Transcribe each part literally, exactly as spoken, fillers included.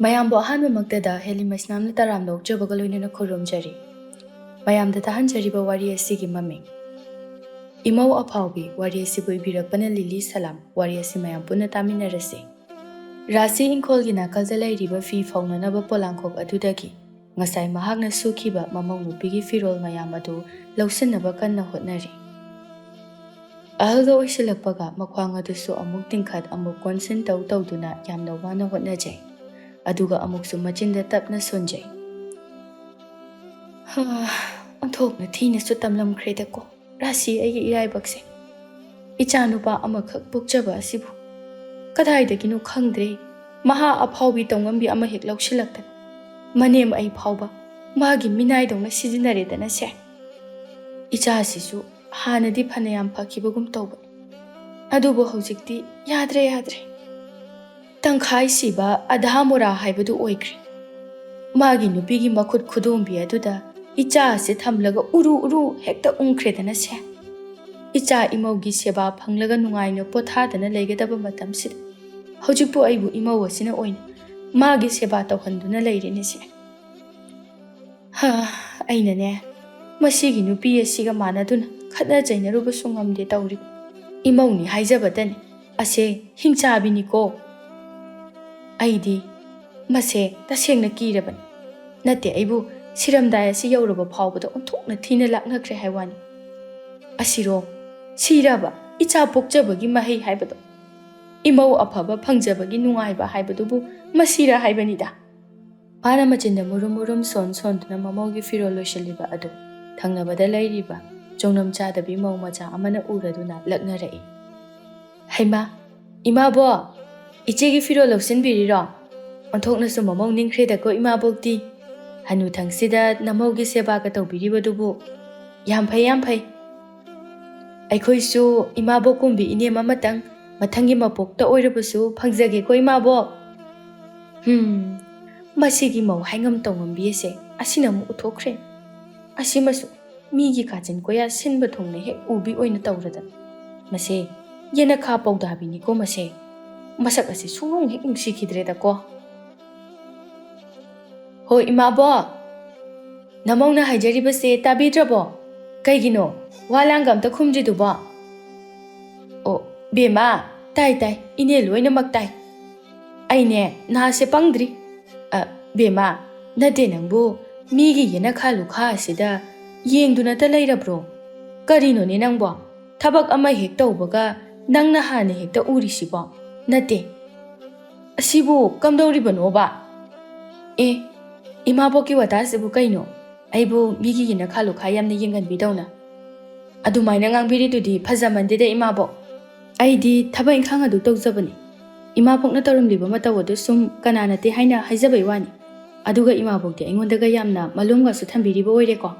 ꯃꯌꯥꯝꯕꯨ ꯑꯍꯥꯟꯕꯃꯛꯇꯗ ꯍꯦꯂꯤꯃꯩꯁꯅꯥꯝꯅ ꯇꯔꯥꯝꯅ ꯑꯣꯛꯆꯕꯒ ꯂꯣꯏꯅꯅ ꯈꯨꯔꯨꯝꯖꯔꯤ꯫ ꯃꯌꯥꯝꯗ ꯇꯥꯍꯟꯖꯔꯤꯕ ꯋꯥꯔꯤ ꯑꯁꯤꯒꯤ ꯃꯃꯤꯡ ꯏꯃꯧ ꯑꯐꯥꯎꯕꯤ꯫ ꯋꯥꯔꯤ ꯑꯁꯤꯕꯨ ꯏꯕꯤꯔꯛꯄꯅ ꯂꯤꯂꯤ ꯁꯂꯥꯝ꯫ ꯋꯥꯔꯤ ꯑꯁꯤ ꯃꯌꯥꯝ ꯄꯨꯟꯅ ꯇꯥꯃꯤꯟꯅꯔꯁꯤ꯫ ꯔꯥꯁꯤ ꯏꯪꯈꯣꯜꯒꯤ ꯅꯥꯀꯜꯗ ꯂꯩꯔꯤꯕ ꯐꯤ ꯐꯧꯅꯅꯕ ꯄꯣꯂꯥꯡꯈꯣꯛ ꯑꯗꯨꯗꯒꯤ ꯉꯁꯥꯏ ꯃꯍꯥꯛꯅ ꯁꯨꯈꯤꯕ ꯃꯃꯧ ꯅꯨꯄꯤꯒꯤ ꯐꯤꯔꯣꯜ ꯃꯌꯥꯝ ꯑꯗꯨ ꯂꯧꯁꯤꯟꯅꯕ ꯀꯟꯅ ꯍꯣꯠꯅꯔꯤ꯫ ꯑꯍꯜꯒ ꯑꯣꯏꯁꯤꯜꯂꯛꯄꯒ ꯃꯈ꯭ꯋꯥꯡ ꯑꯗꯨꯁꯨ ꯑꯃꯨꯛ ꯇꯤꯡꯈꯠ ꯑꯃꯨꯛ ꯀꯣꯟꯁꯤꯟ ꯇꯧ ꯇꯧꯗꯨꯅ ꯌꯥꯝꯅ ꯋꯥꯅ ꯍꯣꯠꯅꯖꯩ꯫ ꯑꯗꯨꯒ ꯑꯃꯨꯛꯁꯨ ꯃꯆꯤꯟꯗ ꯇꯞꯅ ꯁꯣꯟꯖꯩ꯫ ꯍꯥ, ꯑꯣꯟꯊꯣꯛꯅ ꯊꯤꯅꯁꯨ ꯇꯝꯂꯝꯈ꯭ꯔꯦꯗꯀꯣ ꯔꯥꯁꯤ ꯑꯩꯒꯤ ꯏꯔꯥꯏꯕꯛꯁꯦ꯫ ꯏꯆꯥꯅꯨꯄꯥ ꯑꯃꯈꯛ ꯄꯣꯛꯆꯕ ꯑꯁꯤꯕꯨ ꯀꯗꯥꯏꯗꯒꯤꯅꯣ ꯈꯪꯗ꯭ꯔꯦ, ꯃꯍꯥ ꯑꯐꯥꯎꯕꯤ ꯇꯧꯉꯝꯕꯤ ꯑꯃ ꯍꯦꯛ ꯂꯧꯁꯤꯜꯂꯛꯇꯅ ꯃꯅꯦꯝ ꯑꯩ ꯐꯥꯎꯕ ꯃꯥꯒꯤ ꯃꯤꯅꯥꯏꯗꯧꯅ ꯁꯤꯖꯤꯟꯅꯔꯦꯗꯅ ꯁꯦ꯫ ꯏꯆꯥꯁꯤꯁꯨ ꯍꯥꯟꯅꯗꯤ ꯐꯅꯌꯥꯝ ꯐꯈꯤꯕꯒꯨꯝ ꯇꯧꯕꯅꯤ, ꯑꯗꯨꯕꯨ ꯍꯧꯖꯤꯛꯇꯤ ꯌꯥꯗ꯭ꯔꯦ, ꯌꯥꯗ꯭ꯔꯦ꯫ ꯇꯪꯈꯥꯏ ꯁꯤꯕ ꯑꯙꯥ ꯃꯣꯔꯥ ꯍꯥꯏꯕꯗꯨ ꯑꯣꯏꯈ꯭ꯔꯦ꯫ ꯃꯥꯒꯤ ꯅꯨꯄꯤꯒꯤ ꯃꯈꯨꯠ ꯈꯨꯗꯣꯝꯕꯤ ꯑꯗꯨꯗ ꯏꯆꯥ ꯑꯁꯤ ꯊꯝꯂꯒ ꯎꯔꯨ ꯎꯔꯨ ꯍꯦꯛꯇ ꯎꯪꯈ꯭ꯔꯦꯗꯅ ꯁꯦ꯫ ꯏꯆꯥ ꯏꯃꯧꯒꯤ ꯁꯦꯕꯥ ꯐꯪꯂꯒ ꯅꯨꯡꯉꯥꯏꯅ ꯄꯣꯊꯥꯗꯅ ꯂꯩꯒꯗꯕ ꯃꯇꯝꯁꯤꯗ ꯍꯧꯖꯤꯛꯄꯨ ꯑꯩꯕꯨ ꯏꯃꯧ ꯑꯁꯤꯅ ꯑꯣꯏꯅ ꯃꯥꯒꯤ ꯁꯦꯕꯥ ꯇꯧꯍꯟꯗꯨꯅ ꯂꯩꯔꯦꯅꯦ ꯁꯦ꯫ ꯍꯥ, ꯑꯩꯅꯅꯦ, ꯃꯁꯤꯒꯤ ꯅꯨꯄꯤ ꯑꯁꯤꯒ ꯃꯥꯟꯅꯗꯨꯅ ꯈꯠꯅ ꯆꯩꯅꯔꯨꯕꯁꯨ ꯉꯝꯗꯦ ꯇꯧꯔꯤꯕ꯫ ꯏꯃꯧꯅꯤ ꯍꯥꯏꯖꯕꯇꯅꯤ, ꯑꯁꯦ ꯍꯤꯡꯆꯥꯕꯤꯅꯤꯀꯣ꯫ ꯑꯩꯗꯤ ꯃꯁꯦ ꯇꯁꯦꯡꯅ ꯀꯤꯔꯕꯅꯤ꯫ ꯅꯠꯇꯦ, ꯑꯩꯕꯨ ꯁꯤꯔꯝꯗꯥꯏ ꯑꯁꯤ ꯌꯧꯔꯕ ꯐꯥꯎꯕꯗ ꯑꯣꯟꯊꯣꯛꯅ ꯊꯤꯅ ꯂꯥꯛꯅꯈ꯭ꯔꯦ ꯍꯥꯏ ꯋꯥꯅꯤ꯫ ꯑꯁꯤꯔꯣ? ꯁꯤꯔꯕ? ꯏꯆꯥ ꯄꯣꯛꯆꯕꯒꯤ ꯃꯍꯩ ꯍꯥꯏꯕꯗꯣ, ꯏꯃꯧ ꯑꯐꯕ ꯐꯪꯖꯕꯒꯤ ꯅꯨꯡꯉꯥꯏꯕ ꯍꯥꯏꯕꯗꯨꯕꯨ ꯃꯁꯤꯔ ꯍꯥꯏꯕꯅꯤꯗ꯫ ꯃꯥꯅ ꯃꯆꯤꯟꯗ ꯃꯨꯔꯨꯝ ꯃꯨꯔꯨꯝ ꯁꯣꯟ ꯁꯣꯟꯗꯨꯅ ꯃꯃꯧꯒꯤ ꯐꯤꯔꯣꯜ ꯂꯣꯏꯁꯤꯜꯂꯤꯕ ꯑꯗꯨ ꯊꯪꯅꯕꯗ ꯂꯩꯔꯤꯕ ꯆꯣꯡꯅꯝ ꯆꯥꯗꯕꯤ ꯃꯧ ꯃꯆꯥ ꯑꯃꯅ ꯎꯔꯗꯨꯅ ꯂꯛꯅꯔꯛꯏ꯫ "ꯍꯩꯃꯥ, ꯏꯃꯥꯕꯣꯛ, ꯏꯆꯦꯒꯤ ꯐꯤꯔꯣꯜ ꯂꯧꯁꯤꯟꯕꯤꯔꯤꯔꯣ? ꯑꯣꯟꯊꯣꯛꯅꯁꯨ ꯃꯃꯧ ꯅꯤꯡꯈ꯭ꯔꯦꯗꯀꯣ ꯏꯃꯥꯕꯣꯛꯇꯤ꯫ ꯍꯅꯨꯊꯪꯁꯤꯗ ꯅꯃꯧꯒꯤ ꯁꯦꯕꯥꯒ ꯇꯧꯕꯤꯔꯤꯕꯗꯨꯕꯨ ꯌꯥꯝ ꯐꯩ, ꯌꯥꯝ ꯐꯩ꯫ ꯑꯩꯈꯣꯏꯁꯨ ꯏꯃꯥꯕꯣꯛꯀꯨꯝꯕꯤ ꯏꯅꯦꯝ ꯑꯃꯇꯪ ꯃꯊꯪꯒꯤ ꯃꯄꯣꯛꯇ ꯑꯣꯏꯔꯕꯁꯨ ꯐꯪꯖꯒꯦꯀꯣ ꯏꯃꯥꯕꯣꯛ꯫" ꯍꯨꯝ, ꯃꯁꯤꯒꯤ ꯃꯧ ꯍꯥꯏꯉꯝ ꯇꯧꯉꯝꯕꯤ ꯑꯁꯦ ꯑꯁꯤꯅ ꯑꯃꯨꯛ ꯎꯊꯣꯛꯈ꯭ꯔꯦ꯫ ꯑꯁꯤꯃꯁꯨ ꯃꯤꯒꯤ ꯀꯥꯆꯤꯟ ꯀꯣꯌꯥ ꯁꯤꯟꯕ ꯊꯨꯡꯅ ꯍꯦꯛ ꯎꯕꯤ ꯑꯣꯏꯅ ꯇꯧꯔꯗꯅ꯫ ꯃꯁꯦ ꯌꯦꯅꯈꯥ ꯄꯧꯗꯥꯕꯤꯅꯤꯀꯣ ꯃꯁꯦ꯫ ꯃꯁꯛ ꯑꯁꯤ ꯁꯨꯡꯅꯨꯡ ꯍꯦꯛ ꯅꯨꯡꯁꯤꯈꯤꯗ꯭ꯔꯦꯗꯀꯣ꯫ ꯍꯣ ꯏꯃꯥꯕꯣꯛ, ꯅꯃꯧꯅ ꯍꯥꯏꯖꯔꯤꯕꯁꯦ ꯇꯥꯕꯤꯗ꯭ꯔꯕꯣ? ꯀꯩꯒꯤꯅꯣ ꯋꯥ ꯂꯥꯡꯒ ꯑꯝꯇ ꯈꯨꯝꯗ꯭ꯔꯤꯗꯨꯕꯣ? ꯑꯣ ꯕꯦꯝꯃ, ꯇꯥꯏ ꯇꯥꯏ, ꯏꯅꯦ ꯂꯣꯏꯅꯃꯛ ꯇꯥꯏ꯫ ꯑꯩꯅꯦ ꯅꯍꯥꯁꯦ ꯄꯪꯗ꯭ꯔꯤ꯫ ꯑ, ꯕꯦꯝꯃ, ꯅꯠꯇꯦ ꯅꯪꯕꯨ ꯃꯤꯒꯤ ꯌꯦꯅꯈꯥ ꯂꯨꯈꯥ ꯑꯁꯤꯗ ꯌꯦꯡꯗꯨꯅꯇ ꯂꯩꯔꯕ꯭ꯔꯣ? ꯀꯔꯤꯅꯣꯅꯦ ꯅꯪꯕꯣ? ꯊꯕꯛ ꯑꯃ ꯍꯦꯛ ꯇꯧꯕꯒ ꯅꯪꯅ ꯍꯥꯟꯅ ꯍꯦꯛꯇ ꯎꯔꯤꯁꯤꯕꯣ? ꯅꯠꯇꯦ, ꯑꯁꯤꯕꯨ ꯀꯝꯗꯧꯔꯤꯕꯅꯣꯕ? ꯑꯦ, ꯏꯃꯥꯕꯣꯛꯀꯤ ꯋꯥꯇꯥꯁꯤꯕꯨ ꯀꯩꯅꯣ? ꯑꯩꯕꯨ ꯃꯤꯒꯤ ꯌꯦꯅꯈꯥ ꯂꯨꯈꯥ ꯌꯥꯝꯅ ꯌꯦꯡꯒꯟꯕꯤꯗꯧꯅ ꯑꯗꯨꯃꯥꯏꯅ ꯉꯥꯡꯕꯤꯔꯤꯗꯨꯗꯤ ꯐꯖꯃꯟꯗꯦꯗ ꯏꯃꯥꯕꯣꯛ꯫ ꯑꯩꯗꯤ ꯊꯕꯛ ꯏꯪꯈꯥꯡ ꯑꯗꯨ ꯇꯧꯖꯕꯅꯤ꯫ ꯏꯃꯥꯕꯣꯛꯅ ꯇꯧꯔꯝꯂꯤꯕ ꯃꯇꯧ ꯑꯗꯨ ꯁꯨꯝ ꯀꯅꯥ ꯅꯠꯇꯦ ꯍꯥꯏꯅ ꯍꯥꯏꯖꯕꯩ ꯋꯥꯅꯤ꯫ ꯑꯗꯨꯒ ꯏꯃꯥꯕꯣꯛꯇꯤ ꯑꯩꯉꯣꯟꯗꯒ ꯌꯥꯝꯅ ꯃꯂꯣꯝꯒꯁꯨ ꯊꯝꯕꯤꯔꯤꯕ ꯑꯣꯏꯔꯦꯀꯣ꯫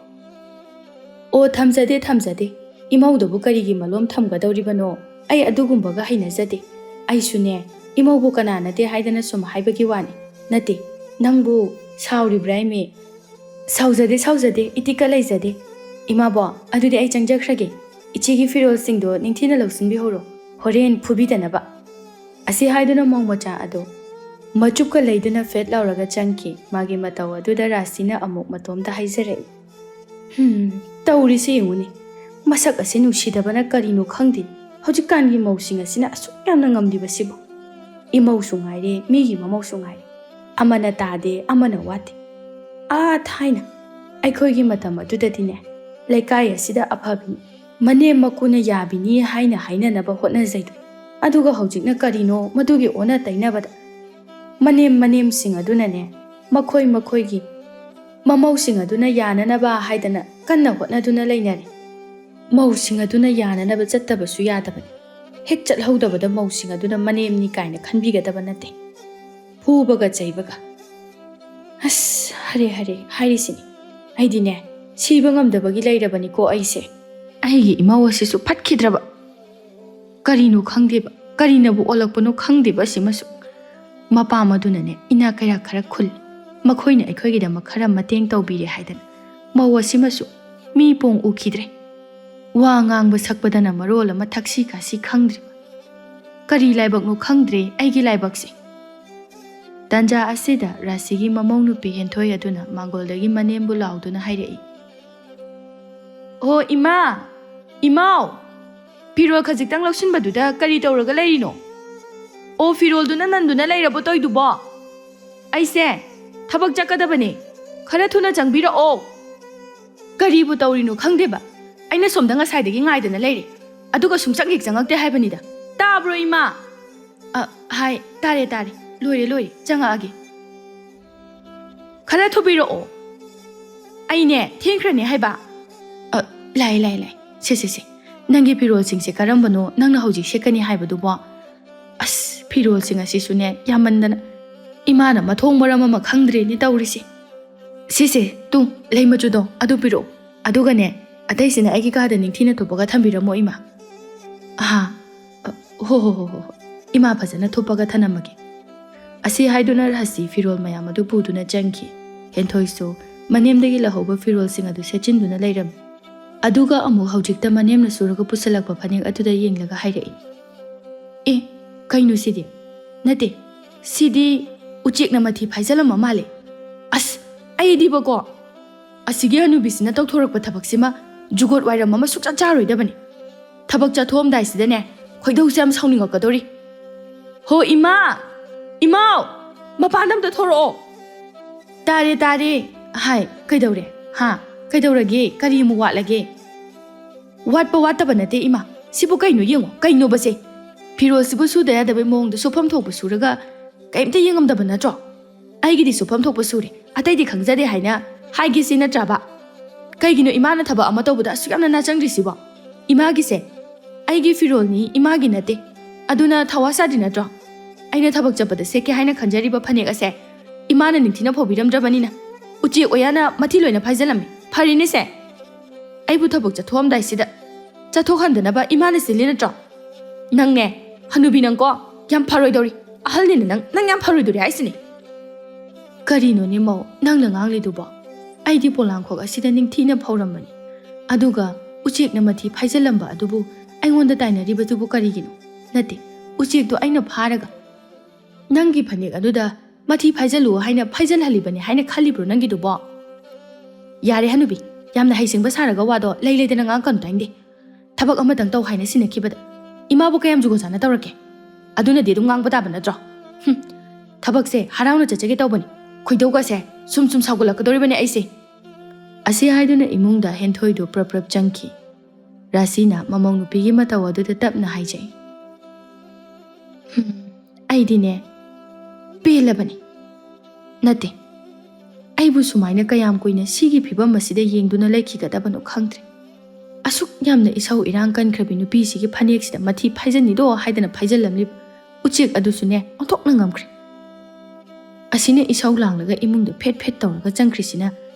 ꯑꯣ ꯊꯝꯖꯗꯦ ꯊꯝꯖꯗꯦ, ꯏꯃꯧꯗꯕꯨ ꯀꯔꯤꯒꯤ ꯃꯂꯣꯝ ꯊꯝꯒꯗꯧꯔꯤꯕꯅꯣ? ꯑꯩ ꯑꯗꯨꯒꯨꯝꯕꯒ ꯍꯩꯅꯖꯗꯦ꯫ ꯑꯩꯁꯨꯅꯦ, ꯏꯃꯧꯕꯨ ꯀꯅꯥ ꯅꯠꯇꯦ ꯍꯥꯏꯗꯅ ꯁꯨꯝ ꯍꯥꯏꯕꯒꯤ ꯋꯥꯅꯤ꯫ ꯅꯠꯇꯦ, ꯅꯪꯕꯨ ꯁꯥꯎꯔꯤꯕ꯭ꯔꯥ ꯏꯃꯦ? ꯁꯥꯎꯖꯗꯦ ꯁꯥꯎꯖꯗꯦ, ꯏꯇꯤꯛꯀ ꯂꯩꯖꯗꯦ꯫ ꯏꯃꯥꯕꯣ, ꯑꯗꯨꯗꯤ ꯑꯩ ꯆꯪꯖꯈ꯭ꯔꯒꯦ꯫ ꯏꯆꯦꯒꯤ ꯐꯤꯔꯣꯜꯁꯤꯡꯗꯣ ꯅꯤꯡꯊꯤꯅ ꯂꯧꯁꯤꯟꯕꯤꯍꯧꯔꯣ, ꯍꯣꯔꯦꯟ ꯐꯨꯕꯤꯗꯅꯕ꯫ ꯑꯁꯤ ꯍꯥꯏꯗꯨꯅ ꯃꯧ ꯃꯆꯥ ꯑꯗꯨ ꯃꯆꯨꯞꯀ ꯂꯩꯗꯨꯅ ꯐꯦꯠ ꯂꯥꯎꯔꯒ ꯆꯪꯈꯤ꯫ ꯃꯥꯒꯤ ꯃꯇꯧ ꯑꯗꯨꯗ ꯔꯥꯁꯤꯅ ꯑꯃꯨꯛ ꯃꯇꯣꯝꯇ ꯍꯥꯏꯖꯔꯛꯏ, "ꯍꯝ, ꯇꯧꯔꯤꯁꯤ ꯌꯦꯡꯉꯨꯅꯦ꯫ ꯃꯁꯛ ꯑꯁꯤ ꯅꯨꯡꯁꯤꯗꯕꯅ ꯀꯔꯤꯅꯣ ꯈꯪꯗꯦ꯫ ꯍꯧꯖꯤꯛꯀꯥꯟꯒꯤ ꯃꯧꯁꯤꯡ ꯑꯁꯤꯅ ꯑꯁꯨꯛ ꯌꯥꯝꯅ ꯉꯝꯂꯤꯕꯁꯤꯕꯨ꯫ ꯏꯃꯧꯁꯨ ꯉꯥꯏꯔꯦ, ꯃꯤꯒꯤ ꯃꯃꯧꯁꯨ ꯉꯥꯏꯔꯦ꯫ ꯑꯃꯅ ꯇꯥꯗꯦ, ꯑꯃꯅ ꯋꯥꯠꯇꯦ꯫ ꯑꯥ ꯊꯥꯏꯅ ꯑꯩꯈꯣꯏꯒꯤ ꯃꯇꯝ ꯑꯗꯨꯗꯗꯤꯅꯦ, ꯂꯩꯀꯥꯏ ꯑꯁꯤꯗ ꯑꯐꯕꯤ ꯃꯅꯦꯝ ꯃꯀꯨꯅ ꯌꯥꯕꯤꯅꯤ ꯍꯥꯏꯅ ꯍꯥꯏꯅꯅꯕ ꯍꯣꯠꯅꯖꯩꯗꯣ꯫ ꯑꯗꯨꯒ ꯍꯧꯖꯤꯛꯅ ꯀꯔꯤꯅꯣ ꯃꯗꯨꯒꯤ ꯑꯣꯟꯅ ꯇꯩꯅꯕꯗ ꯃꯅꯦꯝ ꯃꯅꯦꯝꯁꯤꯡ ꯑꯗꯨꯅꯅꯦ, ꯃꯈꯣꯏ ꯃꯈꯣꯏꯒꯤ ꯃꯃꯧꯁꯤꯡ ꯑꯗꯨꯅ ꯌꯥꯅꯅꯕ ꯍꯥꯏꯗꯅ ꯀꯟꯅ ꯍꯣꯠꯅꯗꯨꯅ ꯂꯩꯅꯔꯦ꯫ ꯃꯧꯁꯤꯡ ꯑꯗꯨꯅ ꯌꯥꯅꯅꯕ ꯆꯠꯇꯕꯁꯨ ꯌꯥꯗꯕꯅꯤ꯫ ꯍꯦꯛ ꯆꯠꯍꯧꯗꯕꯗ ꯃꯧꯁꯤꯡ ꯑꯗꯨꯅ ꯃꯅꯦꯝꯅꯤ ꯀꯥꯏꯅ ꯈꯟꯕꯤꯒꯗꯕ ꯅꯠꯇꯦ꯫ ꯐꯨꯕꯒ ꯆꯩꯕꯒ꯫ ꯑꯁ, ꯍꯔꯦ ꯍꯔꯦ ꯍꯥꯏꯔꯤꯁꯤꯅꯤ꯫ ꯑꯩꯗꯤꯅꯦ, ꯁꯤꯕ ꯉꯝꯗꯕꯒꯤ ꯂꯩꯔꯕꯅꯤꯀꯣ ꯑꯩꯁꯦ꯫ ꯑꯩꯒꯤ ꯏꯃꯧ ꯑꯁꯤꯁꯨ ꯐꯠꯈꯤꯗ꯭ꯔꯕ꯫ ꯀꯔꯤꯅꯣ ꯈꯪꯗꯦꯕ, ꯀꯔꯤꯅꯕꯨ ꯑꯣꯜꯂꯛꯄꯅꯣ ꯈꯪꯗꯦꯕ ꯑꯁꯤꯃꯁꯨ꯫ ꯃꯄꯥ ꯃꯗꯨꯅꯅꯦ ꯏꯅꯥꯛ ꯀꯩꯔꯥꯛ ꯈꯔ ꯈꯨꯜꯂꯤ, ꯃꯈꯣꯏꯅ ꯑꯩꯈꯣꯏꯒꯤꯗꯃꯛ ꯈꯔ ꯃꯇꯦꯡ ꯇꯧꯕꯤꯔꯦ ꯍꯥꯏꯗꯅ ꯃꯧ ꯑꯁꯤꯃꯁꯨ ꯃꯤ ꯄꯣꯡ ꯎꯈꯤꯗ꯭ꯔꯦ꯫ ꯋꯥ ꯉꯥꯡꯕ ꯁꯛꯄꯗꯅ ꯃꯔꯣꯜ ꯑꯃ ꯊꯛꯁꯤ ꯈꯥꯁꯤ ꯈꯪꯗ꯭ꯔꯤꯕ꯫ ꯀꯔꯤ ꯂꯥꯏꯕꯛꯅꯣ ꯈꯪꯗ꯭ꯔꯦ ꯑꯩꯒꯤ ꯂꯥꯏꯕꯛꯁꯦ꯫ ꯇꯥꯟꯖꯥ ꯑꯁꯤꯗ ꯔꯥꯁꯤꯒꯤ ꯃꯃꯧ ꯅꯨꯄꯤ ꯍꯦꯟꯊꯣꯏ ꯑꯗꯨꯅ ꯃꯥꯡꯒꯣꯜꯗꯒꯤ ꯃꯅꯦꯝꯕꯨ ꯂꯥꯎꯗꯨꯅ ꯍꯥꯏꯔꯛꯏ, "ꯑꯣ ꯏꯃꯥ, ꯏꯃꯥꯎ, ꯐꯤꯔꯣꯜ ꯈꯖꯤꯛꯇꯪ ꯂꯧꯁꯤꯟꯕꯗꯨꯗ ꯀꯔꯤ ꯇꯧꯔꯒ ꯂꯩꯔꯤꯅꯣ? ꯑꯣ, ꯐꯤꯔꯣꯜꯗꯨꯅ ꯅꯟꯗꯨꯅ ꯂꯩꯔꯕꯣ ꯇꯧꯏꯗꯨꯕꯣ? ꯑꯩꯁꯦ ꯊꯕꯛ ꯆꯠꯀꯗꯕꯅꯦ, ꯈꯔ ꯊꯨꯅ ꯆꯪꯕꯤꯔꯛꯑꯣ꯫" "ꯀꯔꯤꯕꯨ ꯇꯧꯔꯤꯅꯣ ꯈꯪꯗꯦꯕ, ꯑꯩꯅ ꯁꯣꯝꯗ ꯉꯁꯥꯏꯗꯒꯤ ꯉꯥꯏꯗꯅ ꯂꯩꯔꯦ, ꯑꯗꯨꯒ ꯁꯨꯡꯆꯪ ꯍꯦꯛ ꯆꯪꯉꯛꯇꯦ ꯍꯥꯏꯕꯅꯤꯗ꯫ ꯇꯥꯕ꯭ꯔꯣ ꯏꯃꯥ?" "ꯑ, ꯍꯥꯏ, ꯇꯥꯔꯦ ꯇꯥꯔꯦ, ꯂꯣꯏꯔꯦ ꯂꯣꯏꯔꯦ, ꯆꯪꯉꯛꯑꯒꯦ꯫" "ꯈꯔ ꯊꯨꯕꯤꯔꯛꯑꯣ, ꯑꯩꯅꯦ ꯊꯦꯡꯈ꯭ꯔꯅꯤ ꯍꯥꯏꯕ꯫" "ꯑ, ꯂꯥꯏ ꯂꯥꯏ ꯂꯥꯏ, ꯁꯦ ꯁꯦ ꯁꯦ, ꯅꯪꯒꯤ ꯐꯤꯔꯣꯜꯁꯤꯡꯁꯦ ꯀꯔꯝꯕꯅꯣ ꯅꯪꯅ ꯍꯧꯖꯤꯛ ꯁꯦꯠꯀꯅꯤ ꯍꯥꯏꯕꯗꯨꯕꯣ? ꯑꯁ, ꯐꯤꯔꯣꯜꯁꯤꯡ ꯑꯁꯤꯁꯨꯅꯦ ꯌꯥꯝꯃꯟꯗꯅ ꯏꯃꯥꯅ ꯃꯊꯣꯡ ꯃꯔꯝ ꯑꯃ ꯈꯪꯗ꯭ꯔꯦꯅꯦ ꯇꯧꯔꯤꯁꯦ꯫ ꯁꯤꯁꯦ, ꯇꯨ, ꯂꯩ ꯃꯆꯨꯗꯣ ꯑꯗꯨ ꯄꯤꯔꯛꯑꯣ, ꯑꯗꯨꯒꯅꯦ ꯑꯇꯩꯁꯤꯅ ꯑꯩꯒꯤ ꯀꯥꯗ ꯅꯤꯡꯊꯤꯅ ꯊꯨꯞꯄꯒ ꯊꯝꯕꯤꯔꯝꯃꯣ ꯏꯃꯥ꯫" "ꯑꯍꯥ, ꯑ, ꯍꯣ ꯍꯣ ꯍꯣ ꯍꯣ ꯍꯣ, ꯏꯃꯥ ꯐꯖꯅ ꯊꯨꯞꯄꯒ ꯊꯅꯝꯃꯒꯦ꯫" ꯑꯁꯤ ꯍꯥꯏꯗꯨꯅ ꯔꯥꯁꯤ ꯐꯤꯔꯣꯜ ꯃꯌꯥꯝ ꯑꯗꯨ ꯄꯨꯗꯨꯅ ꯆꯪꯈꯤ꯫ ꯍꯦꯟꯊꯣꯏꯁꯨ ꯃꯅꯦꯝꯗꯒꯤ ꯂꯧꯍꯧꯕ ꯐꯤꯔꯣꯜꯁꯤꯡ ꯑꯗꯨ ꯁꯦꯠꯆꯤꯟꯗꯨꯅ ꯂꯩꯔꯝꯃꯤ꯫ ꯑꯗꯨꯒ ꯑꯃꯨꯛ ꯍꯧꯖꯤꯛꯇ ꯃꯅꯦꯝꯅ ꯁꯨꯔꯒ ꯄꯨꯁꯜꯂꯛꯄ ꯐꯅꯦꯛ ꯑꯗꯨꯗ ꯌꯦꯡꯂꯒ ꯍꯥꯏꯔꯛꯏ, "ꯑꯦ, ꯀꯩꯅꯣ ꯁꯤꯗꯤ? ꯅꯠꯇꯦ, ꯁꯤꯗꯤ ꯎꯆꯦꯛꯅ ꯃꯊꯤ ꯐꯥꯏꯖꯜꯂꯝꯕ ꯃꯥꯜꯂꯦ꯫ ꯑꯁ, ꯑꯩꯗꯤꯕꯀꯣ, ꯑꯁꯤꯒꯤ ꯍꯅꯨꯕꯤꯁꯤꯅ ꯇꯧꯊꯣꯔꯛꯄ ꯊꯕꯛꯁꯤꯃ ꯖꯨꯒꯣꯠ ꯋꯥꯏꯔꯝ ꯑꯃ ꯁꯨꯛꯆꯥ ꯆꯥꯔꯣꯏꯗꯕꯅꯦ꯫ ꯊꯕꯛ ꯆꯠꯊꯣꯛꯑꯝꯗꯥꯏꯁꯤꯗꯅꯦ ꯈꯣꯏꯗꯧꯁꯦ ꯌꯥꯝ ꯁꯥꯎꯅꯤꯡꯉꯛꯀꯗꯧꯔꯤ꯫ ꯍꯣ ꯏꯃꯥ! ꯏꯃꯥꯎ! ꯃꯄꯥꯟꯗ ꯑꯝꯇ ꯊꯣꯔꯛꯑꯣ꯫" "ꯇꯥꯔꯦ, ꯇꯥꯔꯦ꯫" "ꯍꯥꯏ, ꯀꯩꯗꯧꯔꯦ? ꯍꯥ? ꯀꯩꯗꯧꯔꯒꯦ? ꯀꯔꯤ ꯑꯃꯨꯛ ꯋꯥꯠꯂꯒꯦ?" "ꯋꯥꯠꯄ ꯋꯥꯠꯇꯕ ꯅꯠꯇꯦ ꯏꯃꯥ꯫ ꯁꯤꯕꯨ ꯀꯩꯅꯣ ꯌꯦꯡꯉꯣ, ꯀꯩꯅꯣꯕꯁꯦ? ꯐꯤꯔꯣꯜꯁꯤꯕꯨ ꯁꯨꯗ ꯌꯥꯗꯕꯩ ꯃꯑꯣꯡꯗ ꯁꯨꯐꯝ ꯊꯣꯛꯄ ꯁꯨꯔꯒ ꯀꯩꯝꯇ ꯌꯦꯡꯉꯝꯗꯕ ꯅꯠꯇ꯭ꯔꯣ? ꯑꯩꯒꯤꯗꯤ ꯁꯨꯐꯝ ꯊꯣꯛꯄ ꯁꯨꯔꯦ, ꯑꯇꯩꯗꯤ ꯈꯪꯖꯗꯦ ꯍꯥꯏꯅ ꯍꯥꯏꯒꯦ ꯁꯤ ꯅꯠꯇ꯭ꯔꯕ? ꯀꯩꯒꯤꯅꯣ ꯏꯃꯥꯅ ꯊꯕꯛ ꯑꯃ ꯇꯧꯕꯗ ꯑꯁꯨꯛ ꯌꯥꯝꯅ ꯅꯥꯆꯪꯗ꯭ꯔꯤꯁꯤꯕꯣ? ꯏꯃꯥꯒꯤꯁꯦ ꯑꯩꯒꯤ ꯐꯤꯔꯣꯜꯅꯤ, ꯏꯃꯥꯒꯤ ꯅꯠꯇꯦ꯫ ꯑꯗꯨꯅ ꯊꯋꯥ ꯁꯥꯗ꯭ꯔꯤ ꯅꯠꯇ꯭ꯔꯣ? ꯑꯩꯅ ꯊꯕꯛ ꯆꯠꯄꯗ ꯁꯦꯠꯀꯦ ꯍꯥꯏꯅ ꯈꯟꯖꯔꯤꯕ ꯐꯅꯦꯛ ꯑꯁꯦ ꯏꯃꯥꯅ ꯅꯤꯡꯊꯤꯅ ꯐꯧꯕꯤꯔꯝꯗ꯭ꯔꯕꯅꯤꯅ ꯎꯆꯦꯛ ꯑꯣꯌꯥꯅ ꯃꯊꯤ ꯂꯣꯏꯅ ꯐꯥꯏꯖꯜꯂꯝꯃꯤ꯫ ꯐꯔꯦꯅꯦꯁꯦ, ꯑꯩꯕꯨ ꯊꯕꯛ ꯆꯠꯊꯣꯛꯑꯝꯗꯥꯏꯁꯤꯗ ꯆꯠꯊꯣꯛꯍꯟꯗꯅꯕ ꯏꯃꯥꯅ ꯁꯤꯜꯂꯤ ꯅꯠꯇ꯭ꯔꯣ? ꯅꯪꯅꯦ, ꯍꯅꯨꯕꯤ ꯅꯪꯀꯣ, ꯌꯥꯝ ꯐꯔꯣꯏꯗꯧꯔꯤ꯫ ꯑꯍꯜꯅꯤꯅ ꯅꯪ, ꯅꯪ ꯌꯥꯝ ꯐꯔꯣꯏꯗꯧꯔꯤ ꯍꯥꯏꯁꯤꯅꯤ꯫ ꯀꯔꯤꯅꯣꯅꯦ ꯃꯧ, ꯅꯪꯅ ꯉꯥꯡꯂꯤꯗꯨꯕꯣ? ꯑꯩꯗꯤ ꯄꯣꯂꯥꯡꯈꯣꯛ ꯑꯁꯤꯗ ꯅꯤꯡꯊꯤꯅ ꯐꯧꯔꯝꯕꯅꯤ꯫ ꯑꯗꯨꯒ ꯎꯆꯦꯛꯅ ꯃꯊꯤ ꯐꯥꯏꯖꯜꯂꯝꯕ ꯑꯗꯨꯕꯨ ꯑꯩꯉꯣꯟꯗ ꯇꯥꯏꯅꯔꯤꯕꯗꯨꯕꯨ ꯀꯔꯤꯒꯤꯅꯣ? ꯅꯠꯇꯦ, ꯎꯆꯦꯛꯇꯣ ꯑꯩꯅ ꯐꯥꯔꯒ ꯅꯪꯒꯤ ꯐꯅꯦꯛ ꯑꯗꯨꯗ ꯃꯊꯤ ꯐꯥꯏꯖꯜꯂꯨ ꯍꯥꯏꯅ ꯐꯥꯏꯖꯜꯍꯜꯂꯤꯕꯅꯤ ꯍꯥꯏꯅ ꯈꯜꯂꯤꯕ꯭ꯔꯣ ꯅꯪꯒꯤꯗꯨꯕꯣ? ꯌꯥꯔꯦ ꯍꯅꯨꯕꯤ, ꯌꯥꯝꯅ ꯍꯩꯁꯤꯡꯕ ꯁꯥꯔꯒ ꯋꯥꯗꯣ ꯂꯩ ꯂꯩꯗꯅ ꯉꯥꯡꯀꯅꯨ ꯇꯥꯏꯅꯤꯡꯗꯦ꯫ ꯊꯕꯛ ꯑꯃꯇꯪ ꯇꯧ ꯍꯥꯏꯅ ꯁꯤꯟꯅꯈꯤꯕꯗ ꯏꯃꯥꯕꯨ ꯀꯌꯥꯝ ꯖꯨꯒꯣꯠ ꯆꯥꯅ ꯇꯧꯔꯛꯀꯦ? ꯑꯗꯨꯅꯗꯤ ꯑꯗꯨꯝ ꯉꯥꯡꯕ ꯇꯥꯕ ꯅꯠꯇ꯭ꯔꯣ? ꯍꯨꯝ, ꯊꯕꯛꯁꯦ ꯍꯔꯥꯎꯅ ꯆꯠꯆꯒꯦ ꯇꯧꯕꯅꯤ꯫ ꯈꯣꯏꯗꯧꯒꯁꯦ ꯁꯨꯝ ꯁꯨꯝ ꯁꯥꯎꯒꯠꯂꯛꯀꯗꯧꯔꯤꯕꯅꯦ ꯑꯩꯁꯦ꯫ ꯑꯁꯤ ꯍꯥꯏꯗꯨꯅ ꯏꯃꯨꯡꯗ ꯍꯦꯟꯊꯣꯏꯗꯨ ꯄ꯭ꯔꯞ ꯄ꯭ꯔꯞ ꯆꯪꯈꯤ꯫ ꯔꯥꯁꯤꯅ ꯃꯃꯧ ꯅꯨꯄꯤꯒꯤ ꯃꯇꯧ ꯑꯗꯨꯗ ꯇꯞꯅ ꯍꯥꯏꯖꯩ, "ꯍꯨꯝ, ꯑꯩꯗꯤꯅꯦ ꯄꯦꯜꯂꯕꯅꯤ꯫ ꯅꯠꯇꯦ, ꯑꯩꯕꯨ ꯁꯨꯃꯥꯏꯅ ꯀꯌꯥꯝ ꯀꯨꯏꯅ ꯁꯤꯒꯤ ꯐꯤꯕꯝ ꯑꯁꯤꯗ ꯌꯦꯡꯗꯨꯅ ꯂꯩꯈꯤꯒꯗꯕꯅꯣ ꯈꯪꯗ꯭ꯔꯦ꯫ ꯑꯁꯨꯛ ꯌꯥꯝꯅ ꯏꯁꯧ ꯏꯔꯥꯡ ꯀꯟꯈ꯭ꯔꯕꯤ ꯅꯨꯄꯤꯁꯤꯒꯤ ꯐꯅꯦꯛꯁꯤꯗ ꯃꯊꯤ ꯐꯥꯏꯖꯟꯅꯤꯗꯣ ꯍꯥꯏꯗꯅ ꯐꯥꯏꯖꯜꯂꯝꯂꯤꯕ ꯎꯆꯦꯛ ꯑꯗꯨꯁꯨꯅꯦ ꯑꯣꯟꯊꯣꯛꯅ ꯉꯝꯈ꯭ꯔꯦ꯫ ꯑꯁꯤꯅ ꯏꯁꯧ ꯂꯥꯡꯂꯒ ꯏꯃꯨꯡꯗ ꯐꯦꯠ ꯐꯦꯠ ꯇꯧꯔꯒ ꯆꯪꯈ꯭ꯔꯤꯁꯤꯅ